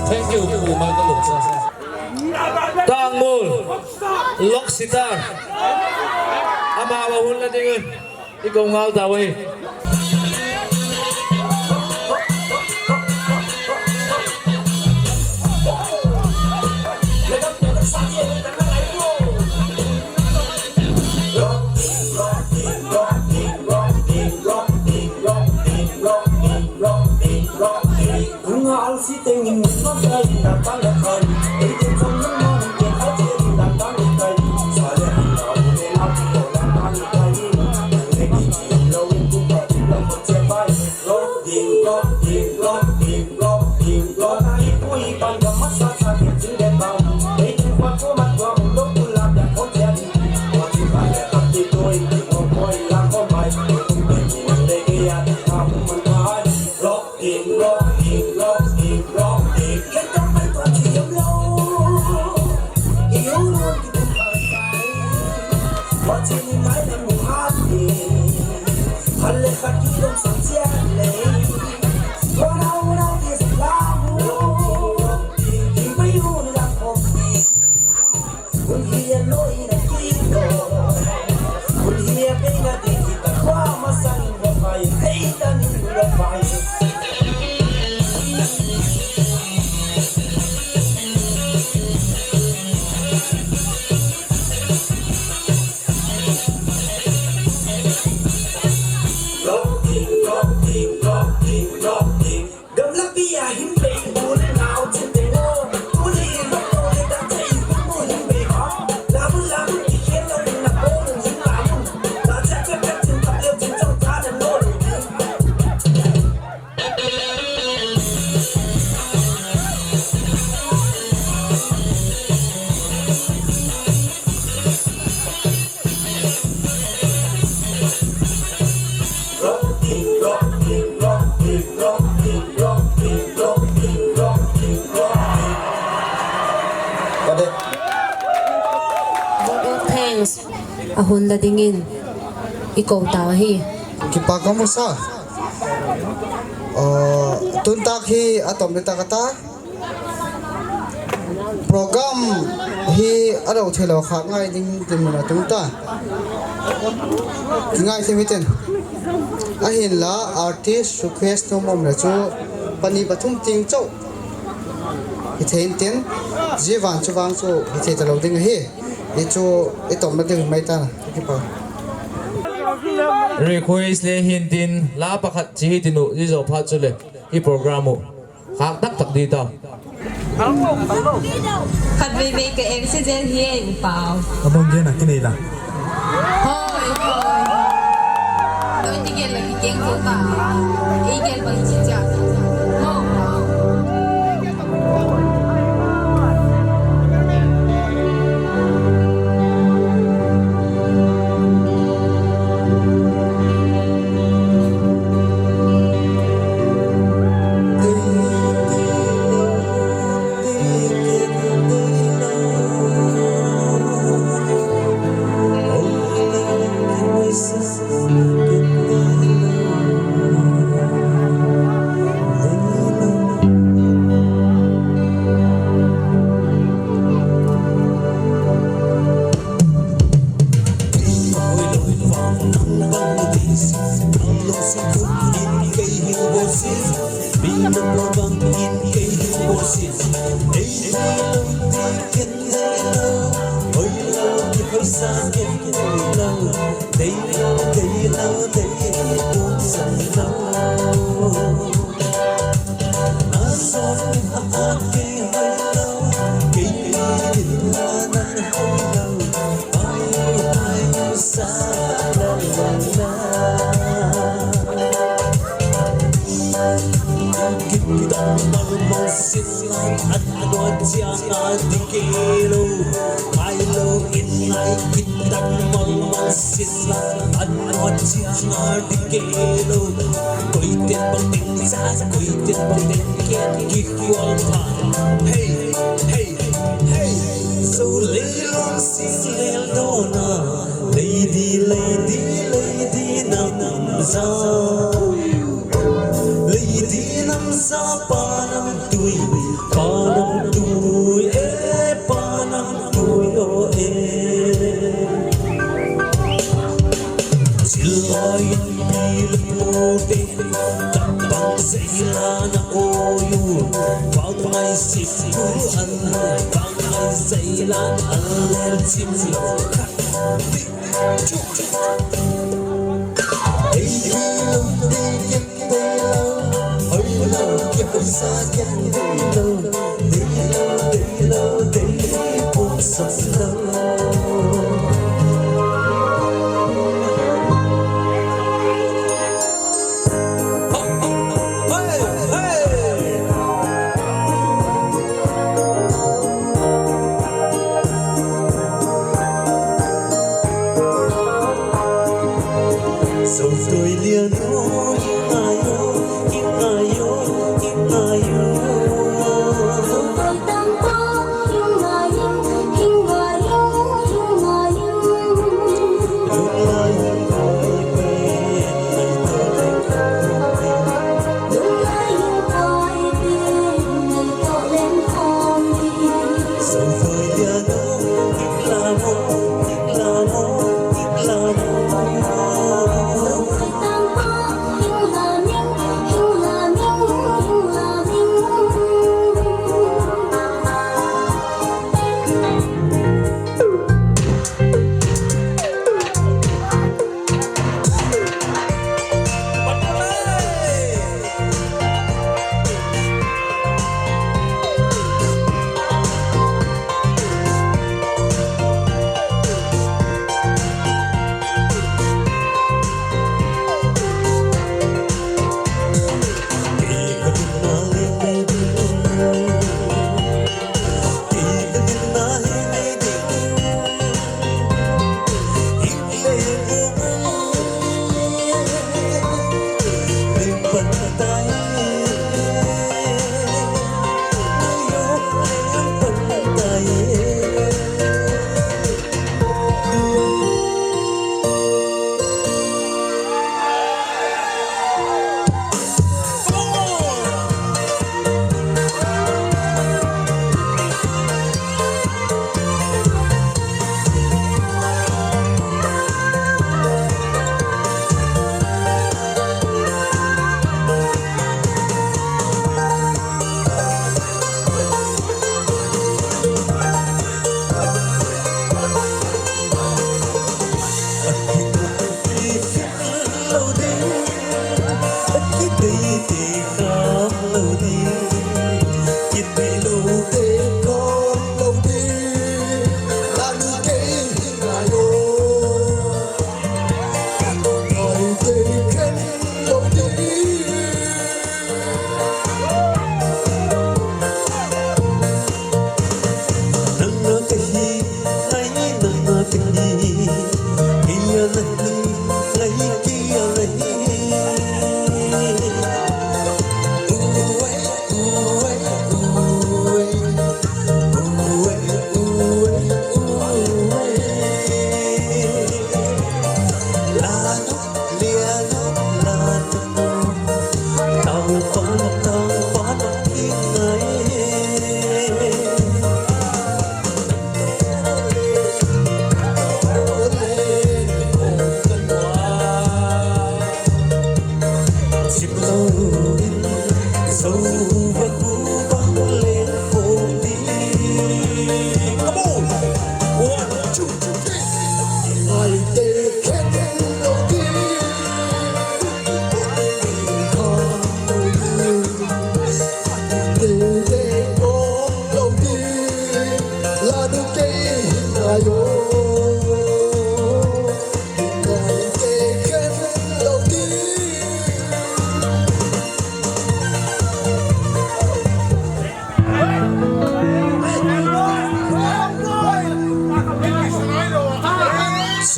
Thank you, Pu Michael Lungsa. Tangmul, Lock Sitar. Ama va hun la ding. I ko ngal ta wei. Vocal thanks. Ahun la dingin i kou tau ahi. Kipa ka mu sa. Uh, tun tak hi atom le tak ata. Program hi alo thei lo kha ngai ding tin mun atung ta. Ngai thei mi tin. Ahin la artist request nom om le chu pani pathum ting chau. Hi thei in tin. Ji vang chu vang chu hi thei ta lo ding ahi. Hi chu i tom na ding mai ta na. Kipa. Request le hin tin la pakhat chi hi tin u ji zo phat chu le hi program u. Khak tak tak di ta. Khat vei vei ka M C J hi e, Pau. Abang dia nak kena hilang. Hoi, hoi. Doi ti gel la ki keng ko ta. Ei gel bang chi cha. Mo, Pau. Malmal sila an anua chianga dikelo. Ailo in ai kitan malmal sila an anua chianga dikelo. Koiten bang ding sa, koiten bang ding ken kikual pha. Hey, hey, hey. So leilon sing lel dona. Lady, lady, lady nam za. Lady nam za pa nam tui, pa nam tui, eh, pa nam tui, oh, eh. Chilai pi le mo te, tak bang sei la na o yu, bang mai sip ku an, bang mai sei la an lel chim lo.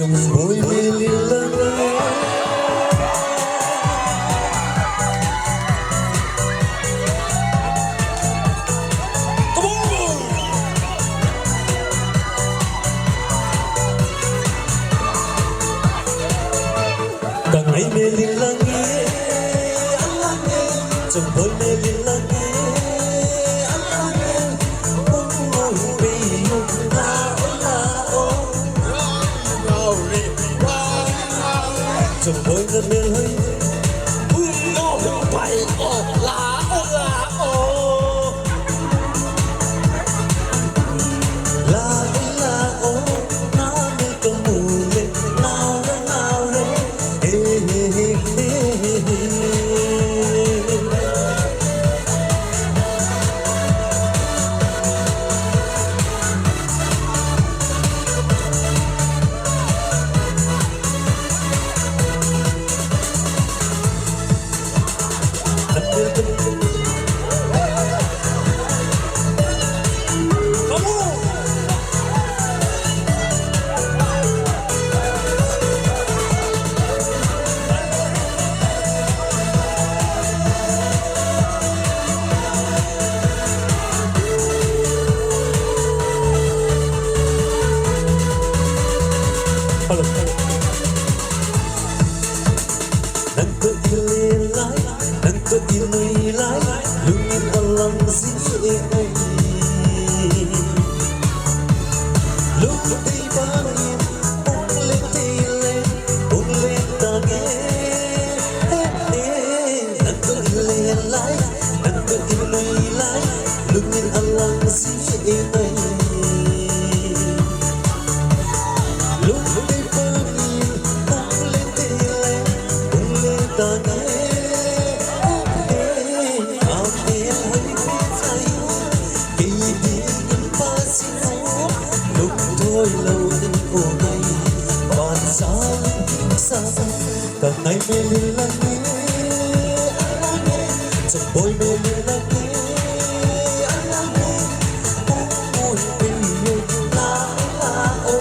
Chung boi me lin lang e. Ka ngai me lin lang e, a lang e. Chung boi me lin lang e, a lang e. Bung o hu bei o, la o, la o. Chung boi na me lin lang e. Bung o hu bei o, la o, la o. La o, la o, na me ka mu le, na o, na o le. Hey, hey, hey, hey, hey, hey. Nang toh i le lai, nang toh i nui lai, lungin a lang jing e. Lungdei bangin, hung le tei le, hung le tange. Nang toh i le lai, nang toh i nui lai, lungin a lang jing e. Ka ngai me lin lang e, a lang e. Chung boi me lin lang e, a lang e. Bung o hu bei o, la o, la o.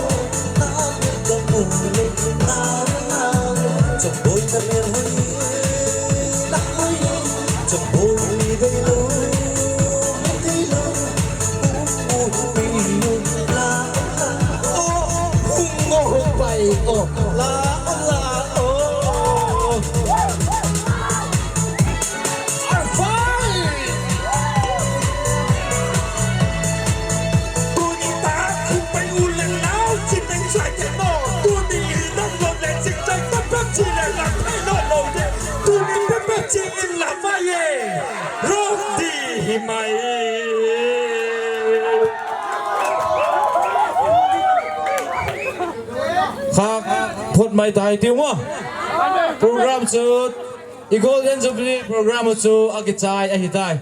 Na me ka mu le, na o, na o le. Chung boi na me lin lang e, la o. Chung boi mi dei lo, mi dei lo. Bung o hu bei o, la o, la o. Bung o hu bei o, la o, la o. Arfai! Tuni tah a khup pai u le nau chin neng chai te no. Tuni in dam lo le ching chai ta pep chi le lang thei lo lo le. Tuni pep pep chi in la mai e. Ro di hi mai. Kha phot mai tai tiu mo. Program chu i Golden Jubilee program chu akichai ahitai.